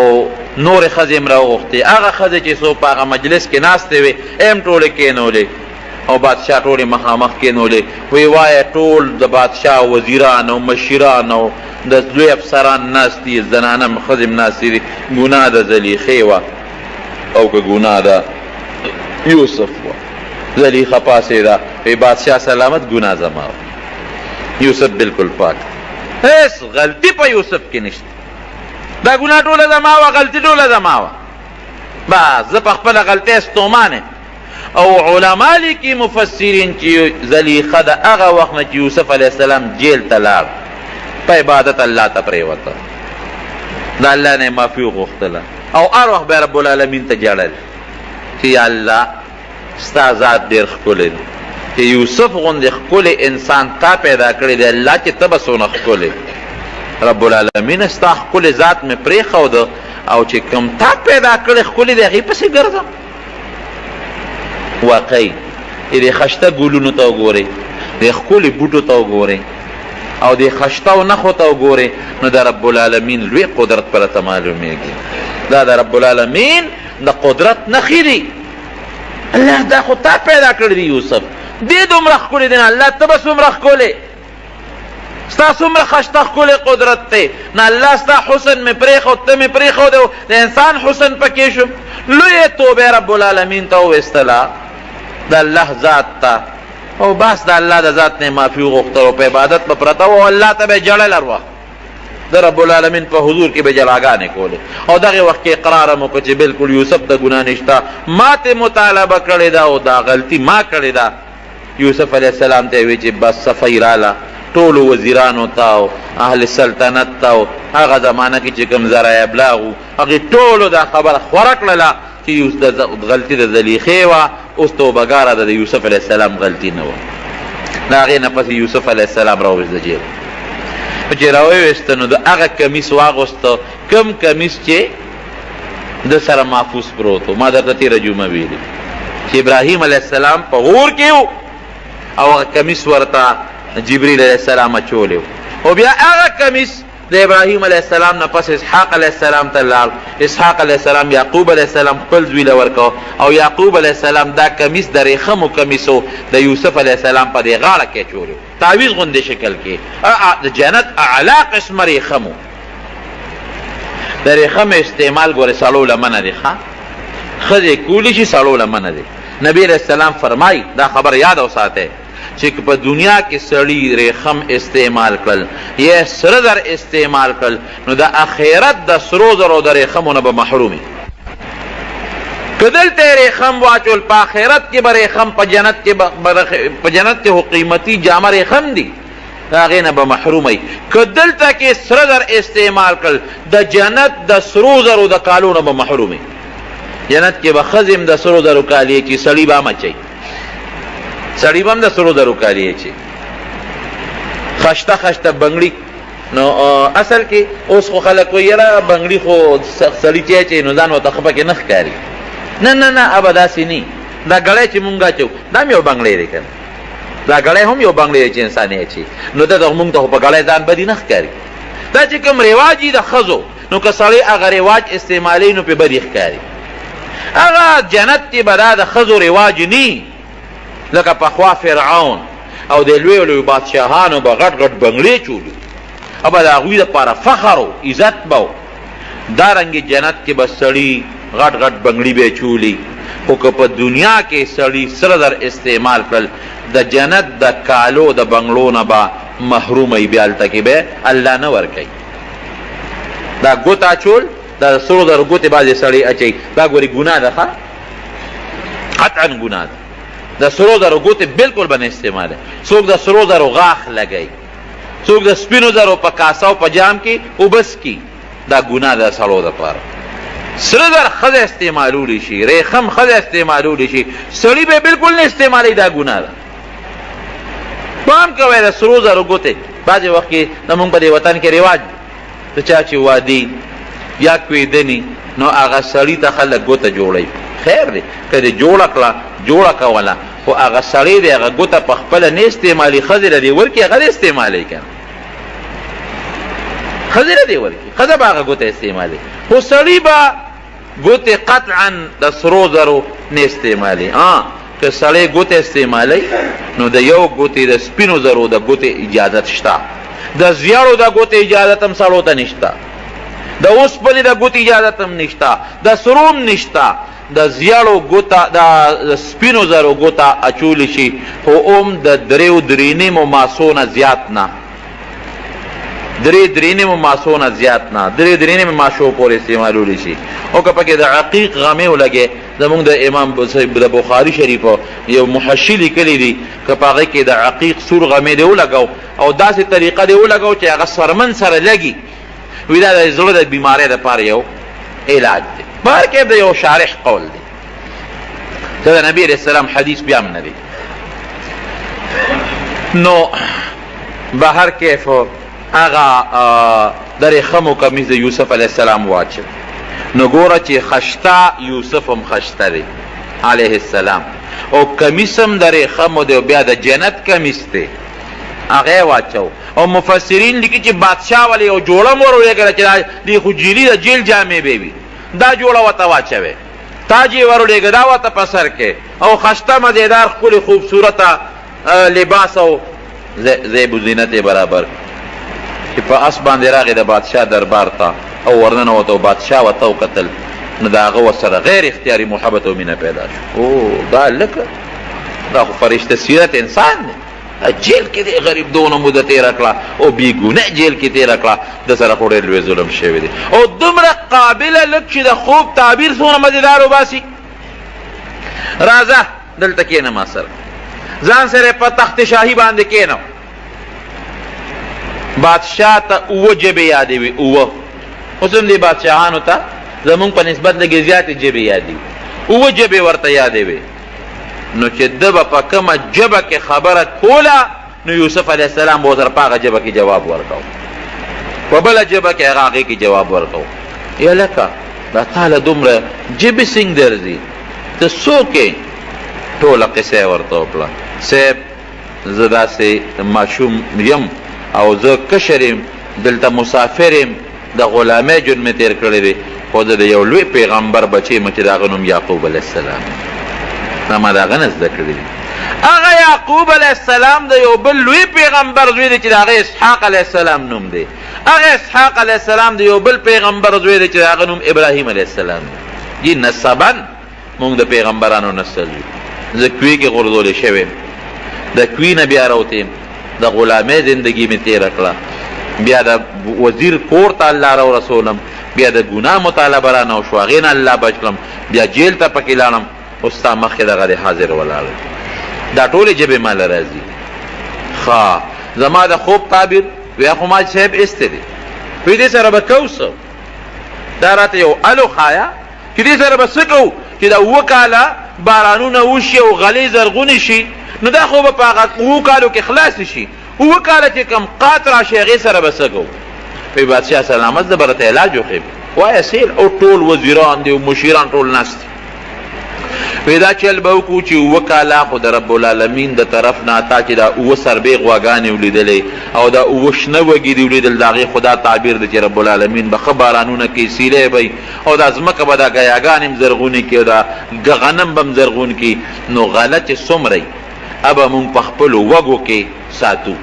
نورې ښځې هم راوغوښتې. هغه ښځې چې څو په هغه مجلس کې ناستې وې، هم ټولې کېنولې او بادشاه ټولې مخامخ کېنولې. وی وایه ټول د بادشاه وزیران او مشیران او د لوی افسران ناست دي، زنانه هم ښځې هم ناستې دي. ګناه د زلیخې وه او که ګناه د یوسف وه؟ زلیخه پاڅېده، وی بادشاه سلامت، ګناه زما وه، یوسف بالکل پاک دی، هېڅ غلطي په یوسف کې نشته، دا ګناه ټوله زما وه، غلطي ټوله زما وه، بس زه په خپله غلطۍ ستومان یم. او علما لیکي مفسرین چې زلیخه د هغه وخت نه چې یوسف علیه السلام جیل ته لاړ په عبادت الله ته پرېوته، د الله نه یې معافي وغوښتله او هر وخت به رب العالمین ته ژړل چې یا الله ستا ذات ډېر ښکلی دی، چې یوسف غوندې ښکلی انسان تا پیدا کړی دی، الله چې ته به څونه ښکلی. رب العالمین ستا ښکلی ذات مې پرېښوده او چې کوم تا پیدا کړی ښکلی دی هغې پسې ګرځم. واقعي دې خشته ګلونو ته وګورئ، دې ښکلي بوټو ته وګورئ او دې خشته او نښو ته وګورئ، نو د رب العالمین لوی قدرت پر ته معلومیږي. دا د رب العالمین د قدرت نښې دي. الله دا خو تا پیدا کړی دی یوسف، دې دومره ښکلی دی، الله ته به څومره ښکلی، ستا څومره خشته ښکلی قدرت دی، نه الله ستا حسن مې پرېښود، ته مې پرېښودې، د انسان حسن پکې شوم. لویه توبه رب العالمین ته وویستله، د الله ذات ته، او بس د الله د ذات نه معافي وغوښتله او په عبادت به پرته وه او الله ته به یې ژړل هر وخت، د رب العالمین په حضور کې به ژړاګانې کولې. او دغه وخت کې اقرار هم وکړ چې بالکل یوسف ته ګناه نشته، ما ته مطالبه کړې ده او دا غلطي ما کړې ده. یوسف علیه السلام ته یې وی چې بس صفائی راله ټولو وزیرانو ته او اهل سلطنت ته او هغه زمانه کې چې کوم ذرایع ابلاغ وو هغې ټولو دا خبره خوره کړله چې یوسف د غلطي د زلیخې وه، اوس توبهګاره ده، د یوسف علیه السلام غلطي نه وه. د هغې نه پس یوسف علیه السلام راوویست د جیل، چې راوویست نو د هغه کمیس واغوسته کوم کمیس چې د سره محفوظ پروت و. ما درته تېره جمعه ویلي چې ابراهیم علیه السلام په غور کې و او هغه کمیس ورته جبریل علیه السلام اچولی و، او بیا هغه کمیس د ابراهیم علیه السلام نه پس اسحاق علیه السلام ته لاړ. اسحاق علیه السلام یعقوب علیه السلام خپل زوی له ورکړ او یعقوب علیه السلام دا کمیس د ریښمو کمیس و د یوسف علیه السلام په دې غاړه کې اچولی و، تعویذ غوندې شکل کې، د جنت اعلی قسمه ریښم و. د ریښمو استعمال ګورې سړو له منع دی، ښه ښځې کولی شي، سړو له منع دی. نبی علیه السلام فرمایي، دا خبر یاد وساتئ چې که په دنیا کې سړي ریښم استعمال کړل یا سره زر استعمال کړل نو د اخرت د سرو زرو د ریښمو نه به محروم وي. که دلته یې ریښم واچول په اخرت کې به ریښم په جنت کې په جنت کې خو قیمتي جامه ریښم دي، د هغې نه به محروم وي. که دلته کې سره زر استعمال کړل د جنت د سرو زرو د کالو نه به محروم وي. جنت کې به ښځې هم د سرو زرو کالي اچي، سړي به هم اچوي، سړي به هم د سرو زرو کالي اچي، خشته خشته بنګړي. نو اصل کې اوس خو خلک وایي یاره بنګړي خو سړي چې اچوي نو ځان ورته ښه پکې نه ښکاري. نه نه نه، ابه داسې نه، دا ګړی چې مونږ اچو دا هم یو بنګړی دی که نه، دا ګړی هم یو بنګړی دی چې انسان یې اچوي، نو ده مونږ ته خو په ګړی ځان بدي نه ښکاري. دا چې کوم رواج وي د ښځو نو که سړی هغه رواج استعمالوي نو پرې بدي ښکاري. هغه جنت کې به دا د ښځو رواج نی، لکه پخوا فرعون او د لویو لویو بادشاهانو به غټ غټ بنګړي چولي او به د هغوی دپاره فخر و عزت به و. دارنګې جنت کې به سړي غټ غټ بنګړي به چولي، خو که په دنیا کې سړي سره زر استعمال کړل د جنت د کالو د بنګړو نه به محروم وي، بیا هلته کې به الله نه ورکوي. دا ګوته اچول، دا د سرو زرو ګوتې بعضې سړی اچوي، دا ګورې ګناه ده، ښه قطعا ګناه ده. د سرو زرو ګوتې بالکل به نه استعمالوي. څوک د سرو زرو غاښ لګوي، څوک د سپینو زرو په کاسه او په جام کې اوبه څکي، دا ګناه ده سړو دپاره. سره زر ښځه استعمالولی شي، ریښم ښځه استعمالولی شي، سړي به بالکل نه استعمالوي، دا ګناه ده. پام کوئ د سرو زرو ګوتې بعضې وخت کې زموږ په دې وطن کې رواج دی، د چا چې وادي یا کویدني نو هغه سړي ته خلک ګوته جوړوي. خیر دی که دې جوړه کړه، جوړه کوله، خو هغه سړی دی هغه ګوته په خپله نه استعمالوي، ښځې له دې ورکړي هغه دې استعمالوي که نه. ښځې له دې ورکړي، ښځه به هغه ګوته استعمالوي، خو سړي به ګوتې قطعا د سرو زرو نه استعمالوي. که سړی ګوتې استعمالوي نو د یو ګوتې د سپینو زرو د ګوتې اجازت شته، د زیړو د ګوتې اجازت هم سړو ته نشته، د اوسپنې د ګوتې اجازت هم نشته، د سرو هم نشته. د زیړو ګوته د سپینو زرو ګوته اچولی شي، خو هم د دریو درې نیمو ماسو نه زیات نه، درې درې نیمو ماسو نه زیات نه، درې درې نیمې ماشو پورې استعمالولی شي. او که پکې د عقیق غمې ولګې، زمونږ د امام د بخاري شریف یو محشي لیکلی دي، که په هغې کې د عقیق سور غمې دې ولګو او داسې طریقه دې ولګو چې هغه سرمن سره لګي، وی دا د زړه د بیمارۍ دپاره یو علاج دی. بهر کې د یو شارح قول دی چې د نبی علیه السلام حدیث بیا هم نه دی. نو بهر کیف هغه د رېښمو کمیس د یوسف علیه السلام واچو، نو ګوره چې خشته یوسف هم خشته دی علیه السلام، او کمیس هم د رېښمو دی، او بیا د جنت کمیس دی، هغه یې واچو. او مفسرین لیکي چې بادشاه ولې یو جوړه هم ورولېږله چې دا دې خو جیلي د جیل جامې به وي، دا جوړه ورته واچوې، تاج یې ورولېږه، دا ورته په سر کې، او خسته مزېدار ښکلې خوبصورته لباس او زیب و زینت یې برابر. چې په اس باندې راغی د بادشاه دربار ته او ورننوت او بادشاه ورته وکتل، نو د هغه ورسره غیر اختیاري محبت او مینه پیدا شو. او دا لکه دا خو فرشته سیرت انسان دی، جیل کې دی غریب دونه موده تېره کړه او بې ګناه جیل کې تېره کړه، ده سره خو ډېر لوی ظلم شوی دی، او دومره قابله لږ چې د خوب تعبیر څومره مزېدار وباسي. راځه دلته کښېنه ما سره، ځان سره په تخت شاهي باندې کښېنه. بادشاه ته اووه ژبې یادې وې، اووه. اوس هم دې بادشاهانو ته زمونږ په نسبت لږې زیاتې ژبې یادې وي، اووه ژبې ورته یادې وې. نو چې ده به په کومه ژبه کې خبره کوله، نو یوسف علیه السلام به ورسره په هغه ژبه کې جواب ورکاو، په بله ژبه کې هغه هغې کې جواب ورکاو. یا لکه دا تاله دومره ژبې څنګه درځي، ته څوک یې؟ ټوله قصه یې ورته وکړه، صاحب زه داسې ماشوم یم او زه کشر یم، دلته مسافر یم، د غلامۍ ژوند مې تېر کړی دی، خو زه د یو لوی پیغمبر بچی یم چې د هغه نوم یعقوب علیه السلام دی، دا ما د هغه نه زده کړي دي. هغه یعقوب علیه السلام د یو بل لوی پیغمبر زوی دی چې د هغه اسحاق علیه السلام نوم دی. هغه اسحاق علیه السلام د یو بل پیغمبر زوی دی چې د هغه نوم ابراهیم علیه السلام دی. جی نسبا مونږ د پیغمبرانو نسل یو. زه کوی کې غورځول شوی یم، د کوی نه بیا راوتی یم، د غلامۍ زندګي مې تېره کړه، بیا د وزیر کور ته الله راورسولم، بیا د ګناه مطالبه رانه وشوه، هغې نه الله بچ کړم، بیا جیل ته پکې لاړم، اوس ستا مخکې دغه دی حاضر ولاړ. دا ټولې ژبې ماله راځي. ښه زما د خوب تعبیر ویا خو ما صاحب ایستی دی، وی دې سره به کوو څه؟ دا راته یو الو ښایه چې دې سره به څه کوو چې دا اووه کاله بارانونه وشي او غلې زرغونې شي، نو دا خو به په هغه اوو کالو کې خلاص شي، اووه کاله چې کوم قات راشي هغې سره به څه کوو؟ وایي بادشاه سلامت زه به راته علاج وښیم. وایه سیل، او ټول وزیران دي او مشیران ټول ناست دي. وایي دا چل به وکړو چې اووه کاله خو د رب العالمین د طرف نه تا چې دا اووه سربې غواګانې ولیدلې او دا اووه شنه وږي دې ولیدل، د هغې خو دا تعبیر دی چې رب العالمین به ښه بارانونه کوي، سیلی به وي او دا ځمکه به دا ګیاګانې هم زرغونې کړي او دا غنم به هم زرغون کړي. نو غله چې څومره وي به مونږ په خپلو وږو کې ساتو.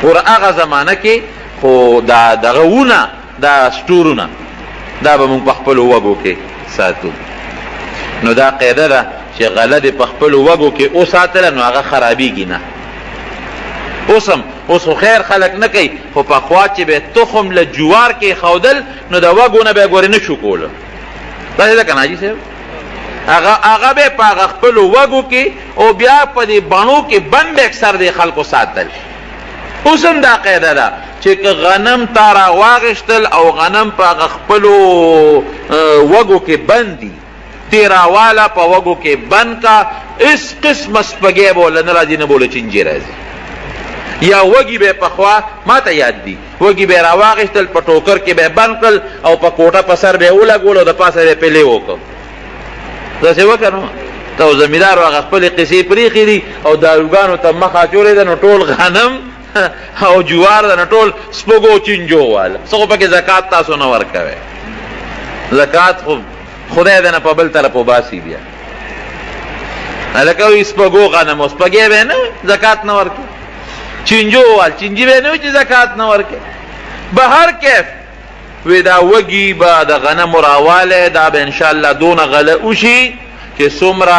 ګوره هغه زمانه کې خو دا دغه ونه دا سټورونه دا به مونږ په خپلو وږو کې ساتو. نو دا قاعده ده چې غله دې په خپلو وږو کې وساتله نو هغه خرابېږي نه. اوس هم اوس خو خیر خلک نه کوي، خو پخوا چې به تخم له جوار کېښودل نو د وږو نه به یې ګورې نه شو کوله. داسې ده که نه حاجي صاحب؟ هغه هغه به په هغه خپلو وږو کې او بیا په دې بڼو کې بند به اکثر دې خلکو ساتل. اوس هم دا قاعده ده چې که غنم تا را واغشتل او غنم په هغه خپلو وږو کې بند دي، تی راواله په وږو کې بند کا، هیڅ قسمه سپږی به ورله نه راځي، نه به ورله چینجی راځي. یا وږي به پخوا ما ته یاد دي، وږي به یې راواخیستل، په ټوکر کې به یې بند کړل او په کوټه په سر به یې ولګول او د پاسه به یې پلې وکړ. داسې وکړه نو ته زمیندارو هغه خپلې قصې پرېښې دي او داروګانو ته مخه اچولې ده، نو ټول غنم او جوار ده، نو ټول سپږو چینجو واله، څه خو پکې زکات تاسو نه ورکوئ. زکات خو خدای د نه په بل طرف وباسي. بیا هلکه وایي سپږو غنمو، سپږی به نه زکات نه ورکوي، چینجو وال چینجي به نه وي چې زکات نه ورکوي. بهر کیف وی دا وږي به د غنمو راوالی، دا به انشاءالله دونه غله وشي چې څومره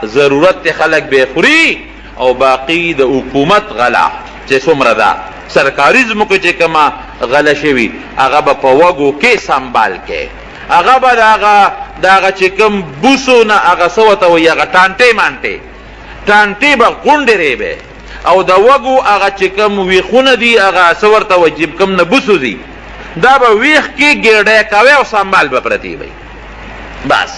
ضرورت دی خلک به خوري، او باقي د حکومت غله چې څومره ده سرکاري ځمکو چې کومه غله شوي هغه به په وږو کې سنبال کې، هغه به د هغه د هغه چې کوم بوسو نه هغه څه ورته وایي، هغه ټانټې مانټې ټانټې به غونډې ریبې، او د وږو هغه چې کوم ویښونه دي هغه څه ورته وایي چې کوم نه بوسو دي دا به ویښ کې ګېډی کوی او سنبال به پرتې وي، بس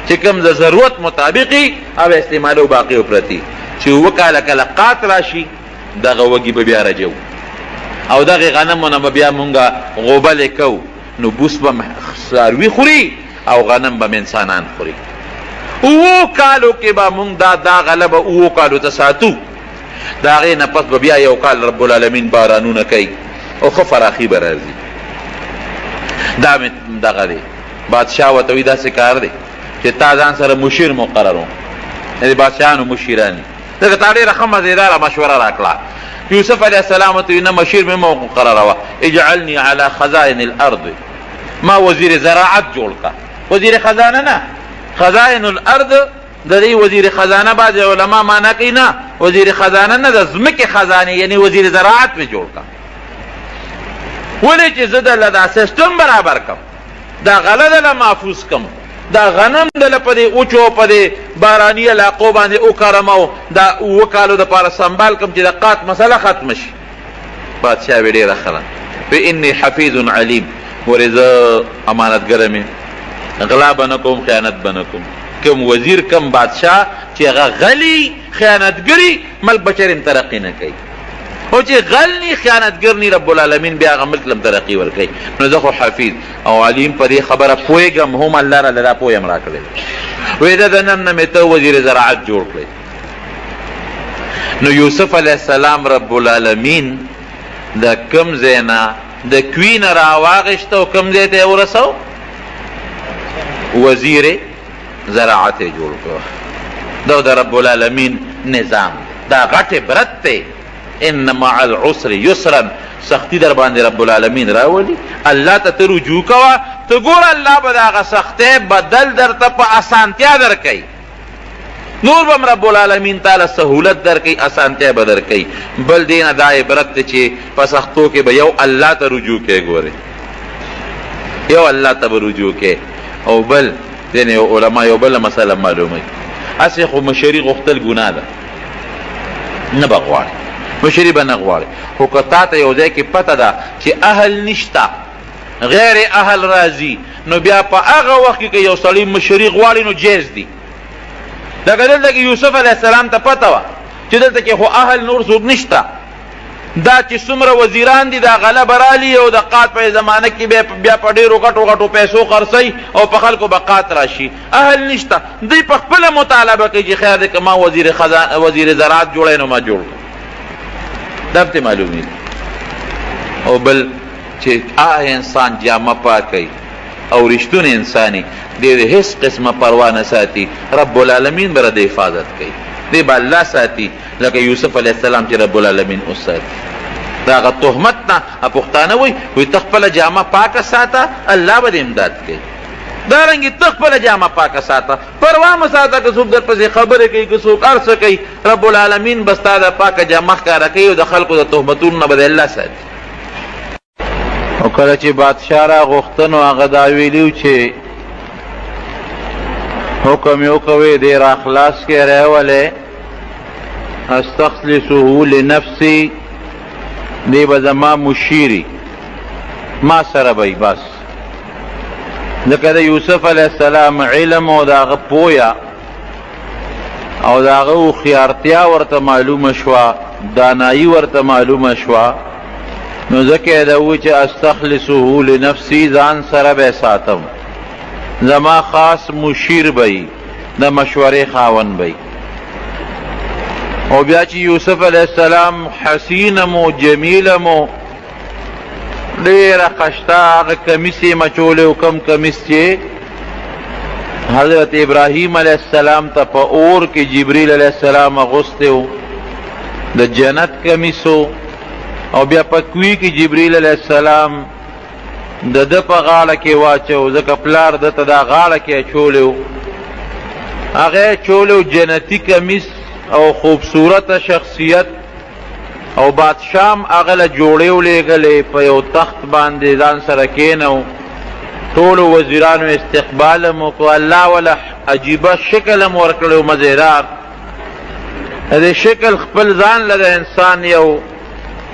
چې کوم د ضرورت مطابق او استعمالو باقي پرتی. چې اووه کاله کله قات راشي دغه وږي به بیا رجو او دغه غنمو نه به بیا مونږ غوبلې کوو، نو بوس به څاروي خوري او غنم به انسانان خوري. اوو کالو کې به مونږ دا دا غله به اوو کالو ته ساتو، د هغې نه پس به بیا یو کال رب العالمین بارانونه کوي او ښه فراخي به راځي. دا مې دغه دی. بادشاه ورته وایي داسې کار دی چې تا ځان سره مشیر مقررو، یعنې بادشاهانو مشیران دي، ځکه تا ډېره ښه مزېداره مشوره راکړه. یوسف علیه السلام ورته وایي نه، مشیر مې مه مقرروه، اجعلني علی خزائن الارض، ما وزیر زراعت جوړ کړه، وزیر خزانه نه، خزائن الارض د دې وزیر خزانه بعضې علما معنا کوي نه، وزیر خزانه نه، د ځمکې خزانې یعنی وزیر زراعت مې جوړ کړه. ولې چې زه دله دا سیستم برابر کړم، دا غله دله محفوظ کړم، دا غنم دله په دې اوچو او په دې باراني علاقو باندې وکرم او دا اووه کالو دپاره سنبال کړم چې د قات مسله ختمه شي. بادشاه وی ډېره ښه ده، وی انی حفیظ علیم، ګورې زه امانتګر یم، غلا به نه کوم، خیانت به نه کوم. کوم وزیر کوم بادشاه چې هغه غلی خیانتګري ملک به چېرې هم ترقي نه کوي، خو چې غل نی خیانتګر نی رب العالمین بیا هغه ملک لم ترقي ورکوي. نو زه خو حفیظ او علیم په دې خبره پوهېږم هم، الله راله دا پوهه هم راکړې ده. وایي د نن نه مې ته وزیر زراعت جوړ کړې. نو یوسف علیه السلام رب العالمین د کوم ځای نه د کوی نه راواغېسته او کوم ځای ته یې ورسو؟ وزیر زراعت یې جوړ کړ. دا د رب العالمین نظام دی، دا غټ عبرت دی. ان مع العسر یسرا، سختی در باندې رب العالمین راولي، الله ته ته رجوع کوه، ته ګوره الله به د هغه سختۍ بدل درته په اسانتیا درکوي. نور به هم رب العالمین تعالی سهولت درکوي، اسانتیا به درکوي. بل دې نه دا عبرت دی چې په سختو کې به یو الله ته رجوع کوې، ګورې یو الله ته به رجوع کوې. او بل دې نه یو علما یو بله مسله معلوموي، هسې خو مشري غوښتل ګناه ده، نه به غواړي، مشري به نه غواړي، خو که تا ته یو ځای کې پته ده چې اهل نشته، غیر اهل راځي، نو بیا په هغه وخت کې که یو سړی مشري غواړي نو جایز دي. لکه دلته کې یوسف علیه السلام ته پته وه چې دلته کې خو اهل نور څوک نشته، دا چې څومره وزیران دي دا غله به رالي او د قات په زمانه کې بیا په ډېرو غټو غټو پیسو خرڅوي او په خلکو به قات راشي، اهل نشته. دوی په خپله مطالبه کوي چې خیر دی که ما وزیر خزان وزیر زراعت جوړی نو ما جوړ کړ. دا به معلومېږي. او بل چې هغه انسان جامه پاکوي او رښتونی انسان وي، دی د هېڅ قسمه پروا نه ساتي، رب العالمین به د حفاظت کوي، دی به الله ساتي، لکه یوسف علیه السلام چې رب العالمین وساتي د هغه تهمت نه. پښتانه وایي، وایي ته خپله جامه پاکه ساته، الله به دې امداد کوي. دارنګې ته خپله جامه پاکه ساته، پروا مه ساته که څوک درپسې خبرې کوي، که څوک هر څه کوي، رب العالمین به ستا د پاکه جامه ښکاره کوي او د خلکو د تهمتونو نه به دې الله ساتي. او کله چې بادشاه را غوښته نو هغه دا ویلي چې حکم یې وکوي دی را خلاص کړې راولې، استخلصه لنفسي، دی به زما مشیري، ما سره به وي بس. ځکه د یوسف علیه السلام علم او د هغه پوهه او د هغه هوښیارتیا ورته معلومه شوه، دانایي ورته معلومه شوه، نو ځکه یې دا وویل چې استخلصه لنفسي، ځان سره به یې ساتم، زما خاص مشیر به وي، د مشورې خاوند به وي. او بیا چې یوسف علیه السلام حسین مو جمیل مو ډېره خشته هغه کمیس یې مچولی و، کوم کمیس چې حضرت ابراهیم علیه السلام ته په اور کې جبریل علیه السلام اغوستی و، د جنت کمیس و. او بیا په کوی کې جبریل علیه السلام د ده په غاړه کې واچو، ځکه پلار ده ته دا غاړه کې اچولی و، هغه یې اچولی و. جنتي کمیس او خوبصورته شخصیت، او بادشاه هم هغه له جوړې ولېږلې، په یو تخت باندې ځان سره کښېنو، ټولو وزیرانو استقبال هم وکړو، الله وله عجیبه شکل هم ورکړی و، مزېدار. د دې شکل خپل ځان له د انسان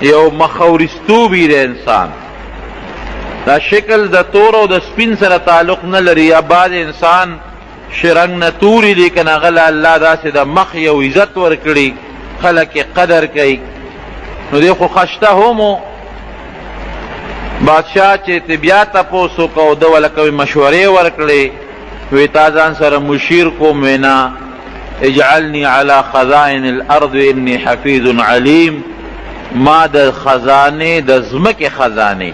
یو مخورستوب وي د انسان. دا شکل د تور او د سپین سره تعلق نه لري. یا بعض انسان شرنګ نه توري، لیکن هغه له الله داسې د مخ یو عزت ورکړي، خلک یې قدر کوي. نو دی خو خشته هم و. بادشاه چې ته بیا تپوس وکړو او ده وله کومې مشورې ورکړې، وی تا ځان سره مشیر کوم، وی نه، اجعلني على خزائن الارض اني حفیظ علیم. ما د خزانې، د ځمکې خزانې،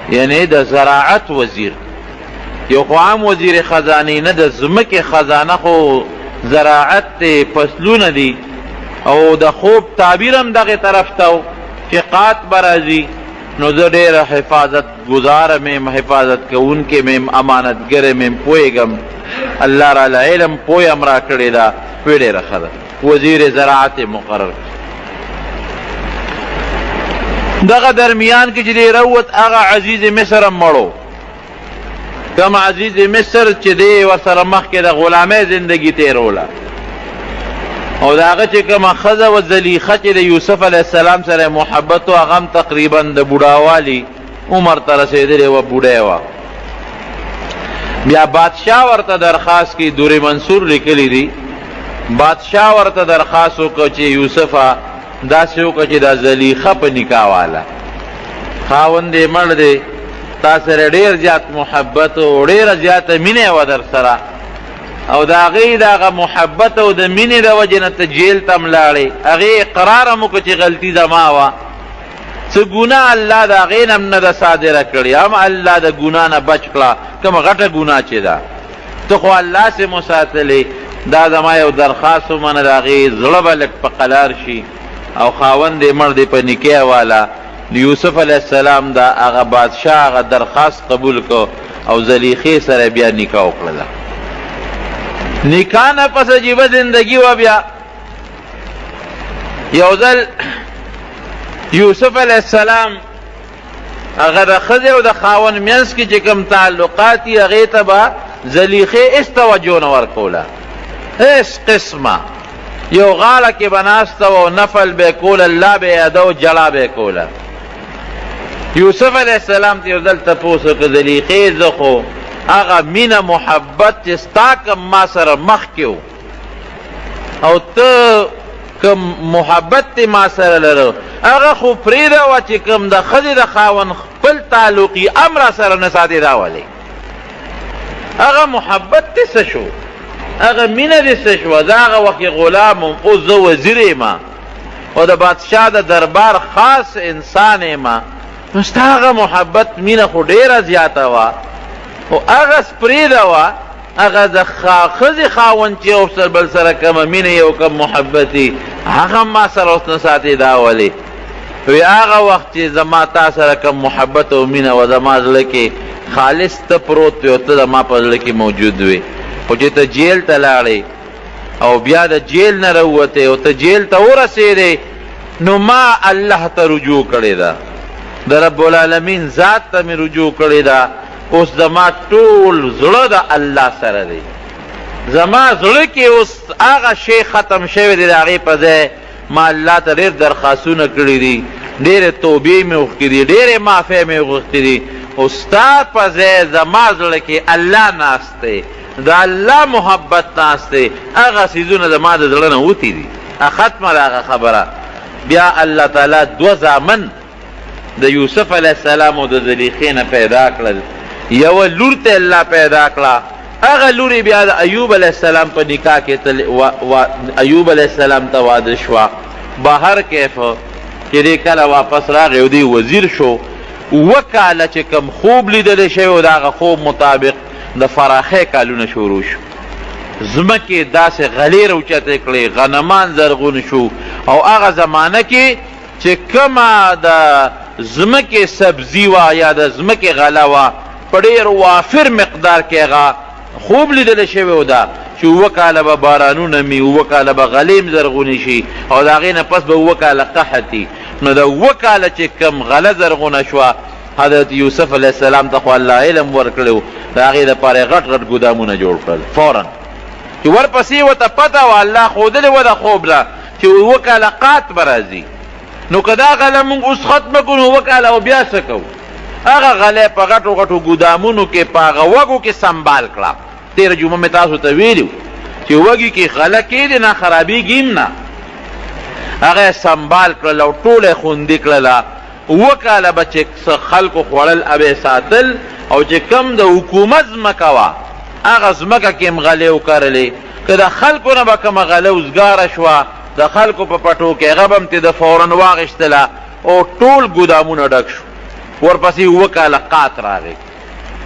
یعنی د زراعت وزیر، یو خو عام وزیر خزانې نه، د ځمکې خزانه خو زراعت دی، فصلونه دي، او د خوب تعبیر هم دغه طرف ته چې قات به راځي. نو زه ډېره حفاظت ګزار میم، حفاظت کوونکی میم، امانتګر میم، پوهېږم، الله راله علم پوهه هم راکړې ده. وی ډېره ښه ده، وزیر زراعت یې مقرر. دغه درمیان کې چې دی راووت، هغه عزیز مصر هم مړو، کوم عزیز مصر چې دی ورسره مخکې د غلامۍ زندګي تېروله، او د هغه چې کومه ښځه وه زلیخه، چې د یوسف علیه السلام سره محبت و، هغه هم تقریبا د بوډاوالي عمر ته رسېدلې وه، بوډۍ وه. بیا بادشاه ورته درخواست کی، دور منصور لیکلی دی، بادشاه ورته درخواست وکړ چې یوسفه داسې وکړه چې دا زلیخه په نکاح واله، خاوند یې مړ دی، تا سره ډېر زیات محبت او ډېره زیاته مینه وه در سره، او د هغې د هغه محبت او د مینې د وجې نه ته جیل ته هم لاړې، هغې اقرار هم وکړه چې غلطي زما وه، څه ګناه الله د هغې نه هم نه ده صادره کړې، هم الله د ګناه نه بچ کړه، کومه غټه ګناه چې ده ته خو الله سې مو ساتلې، دا زما یو درخواست ومنه، د هغې زړه به لږ په قلار شي، او خاوند یې مړ دی، په نکاح واله. یوسف علیه السلام دا هغه بادشاه هغه درخواست قبول کړ او زلیخې سره بیا نکاح وکړله. نکاح نه پس عجیبه زندګي وه. بیا یو ځل یوسف علیه السلام هغه د ښځې او د خاوند منځ کې چې کوم تعلقات دي، هغې ته به زلیخې هېڅ توجه نه ورکوله، هېڅ قسمه. یو غاړه کې به ناسته وه او نفل به یې کول، الله به یې یادوه، ژړا به یې کوله. یوسف علیه السلام ته یو ځل تپوس وکړ، زلیخې زه خو هغه مینه محبت چې ستا کوم ما سره مخکې و او ته کوم محبت دې ما سره لره، هغه خو پرېږده وه چې کوم د ښځې د خاوند خپل تعلق یې هم را سره نه ساتې، دا ولې؟ هغه محبت دې څه شو؟ هغه مینه دې څه شوه؟ زه هغه وخت کې غلام وم، اوس زه وزیر یم او د بادشاه د دربار خاص انسان یم، نو ستا هغه محبت مینه خو ډېره زیاته وه، خو هغه پرېږده وه. هغه د ښځې خاوند چې یو سره بل سره کومه مینه یو کوم محبت وي، هغه ما سره اوس نه ساتې، دا ولې؟ وی هغه وخت چې زما تا سره کوم محبت او مینه وه، زما زړه کې خالص ته پروت وې او ته زما په زړه کې موجود وې، خو چې ته جیل ته لاړې او بیا د جیل نه راووتې او ته جیل ته ورسېدې، نو ما الله ته رجوع کړې ده، د رب العالمین ذات ته مې رجوع کړې ده، اوس زما ټول زړه د الله سره دی، زما زړه کې اوس هغه شی ختم شوی دی، د هغې په ځای ما الله ته ډېر درخواستونه کړي دي، ډېرې توبې مې غوښتې دي، ډېرې معافۍ مې غوښتې دي، خو ستا په ځای زما زړه کې الله ناست دی، د الله محبت ناست دی، هغه څیزونه زما د زړه نه وتي دي. ختمه ده هغه خبره. بیا الله تعالی دوه زامن د یوسف علیه السلام او د زلیخې نه پیدا کړل، یوه لور ته الله پیدا کړه. هغه لور یې بیا د ایوب علیه السلام په نکاح کې ایوب علیه السلام ته واده شوه. بهر کیف چې دی کله واپس راغی او دی وزیر شو، اووه کاله چې کوم خوب لیدل شوی و، د هغه خوب مطابق د فراخۍ کالونه شروع شو. ځمکې داسې غلې راوچتې کړې، غنمان زرغون شو، او هغه زمانه کې چې کومه د ځمکې سبزي وه یا د ځمکې غله وه، په ډېر وافر مقدار کې هغه خوب لیدل شوی و ده چې اووه کاله به بارانونه مي، اووه کاله به غلې هم زرغونې شي، او د هغې نه پس به اووه کاله قحط وي. نو د اووه کاله چې کوم غله زرغونه شوه، حضرت یوسف علیه السلام ته خو الله علم ورکړی و، د هغې دپاره یې غټ غټ ګودامونه جوړ کړل. فورا چې ورپسې ورته پته وه، الله ښودلې وه د خوب نه چې اووه کاله قات به راځي، نو که دا غله موږ اوس ختمه کړو، نو اووه کاله او بیا څه کوو؟ هغه غله په غټو غټو ګودامونو کې په هغه وږو کې سنبال کړه. تېره جمعه مې تاسو ته ویلي چې وږي کې غله کېدې نه، خرابېږي هم نه. هغه یې سنبال کړل او ټوله یې خوندي کړله. اووه کاله به چې څه خلکو خوړل هغه به یې ساتل، او چې کوم د حکومت ځمکه وه هغه ځمکه کې هم غلې وکرلې. که د خلکو نه به کومه غله وزګاره شوه د خلکو په پټو کې، هغه به هم ترې د فورا واخیستله او ټول ګودامونه ډک شو. ورپسې اووه کاله قحط راغی.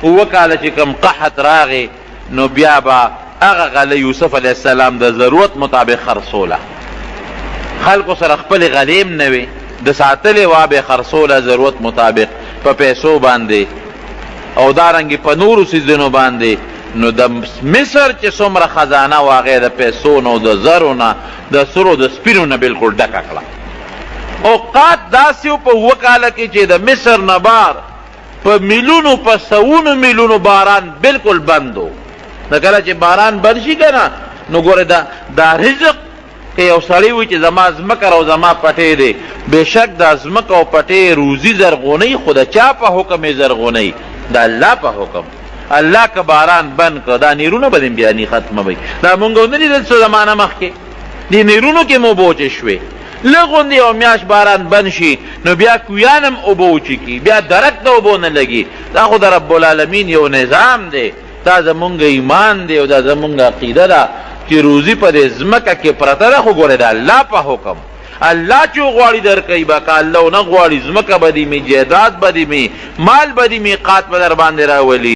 اووه کاله چې کوم قحط راغی، نو بیا به هغه غله یوسف علیه السلام د ضرورت مطابق خرڅوله. خلکو سره خپلې غلې هم نه وې، د ساتلې وه، به یې خرڅوله ضرورت مطابق په پیسو باندې او دارنګې په نورو څیزونو باندې. نو د مصر چې څومره خزانه وه، هغه یې د پیسو نه او د زرو نه، د سرو د سپینو نه بالکل ډکه کړه. او قات داسې و په اووه کاله کې چې د مصر نه بار په میلونو، په سوونو میلونو باران بالکل بند و. نو کله چې باران بند شي که نه، نو ګوره دا دا رزق که یو سړی وي چې زما ځمکه او زما پټی دی، بېشک دا ځمکه او پټی روزي زرغونوي، خو د چا په حکم یې زرغونوي؟ د الله په حکم. الله که باران بند کړ، دا نیرونه به دې بیا نی ختمه وي. دا مونږ ونه لیدل څه زمانه مخکې دې نیرونو کې مو اوبه وچې شوې. لږ غوندې یوه میاشت باران بند شي، نو بیا کویان هم اوبه وچې کړي، بیا درک د اوبو نه لګي. دا خو د رب العالمین یو نظام دی، دا زمونږ ایمان دی او دا زمونږ عقیده ده چې روزي په دې ځمکه کې پرته ده، خو ګوره د الله په حکم. الله چې وغواړي درکوي به، که الله ونه غواړي ځمکه به دې مي، جایداد به دې مي، مال به دې مي، قات به در باندې راولي.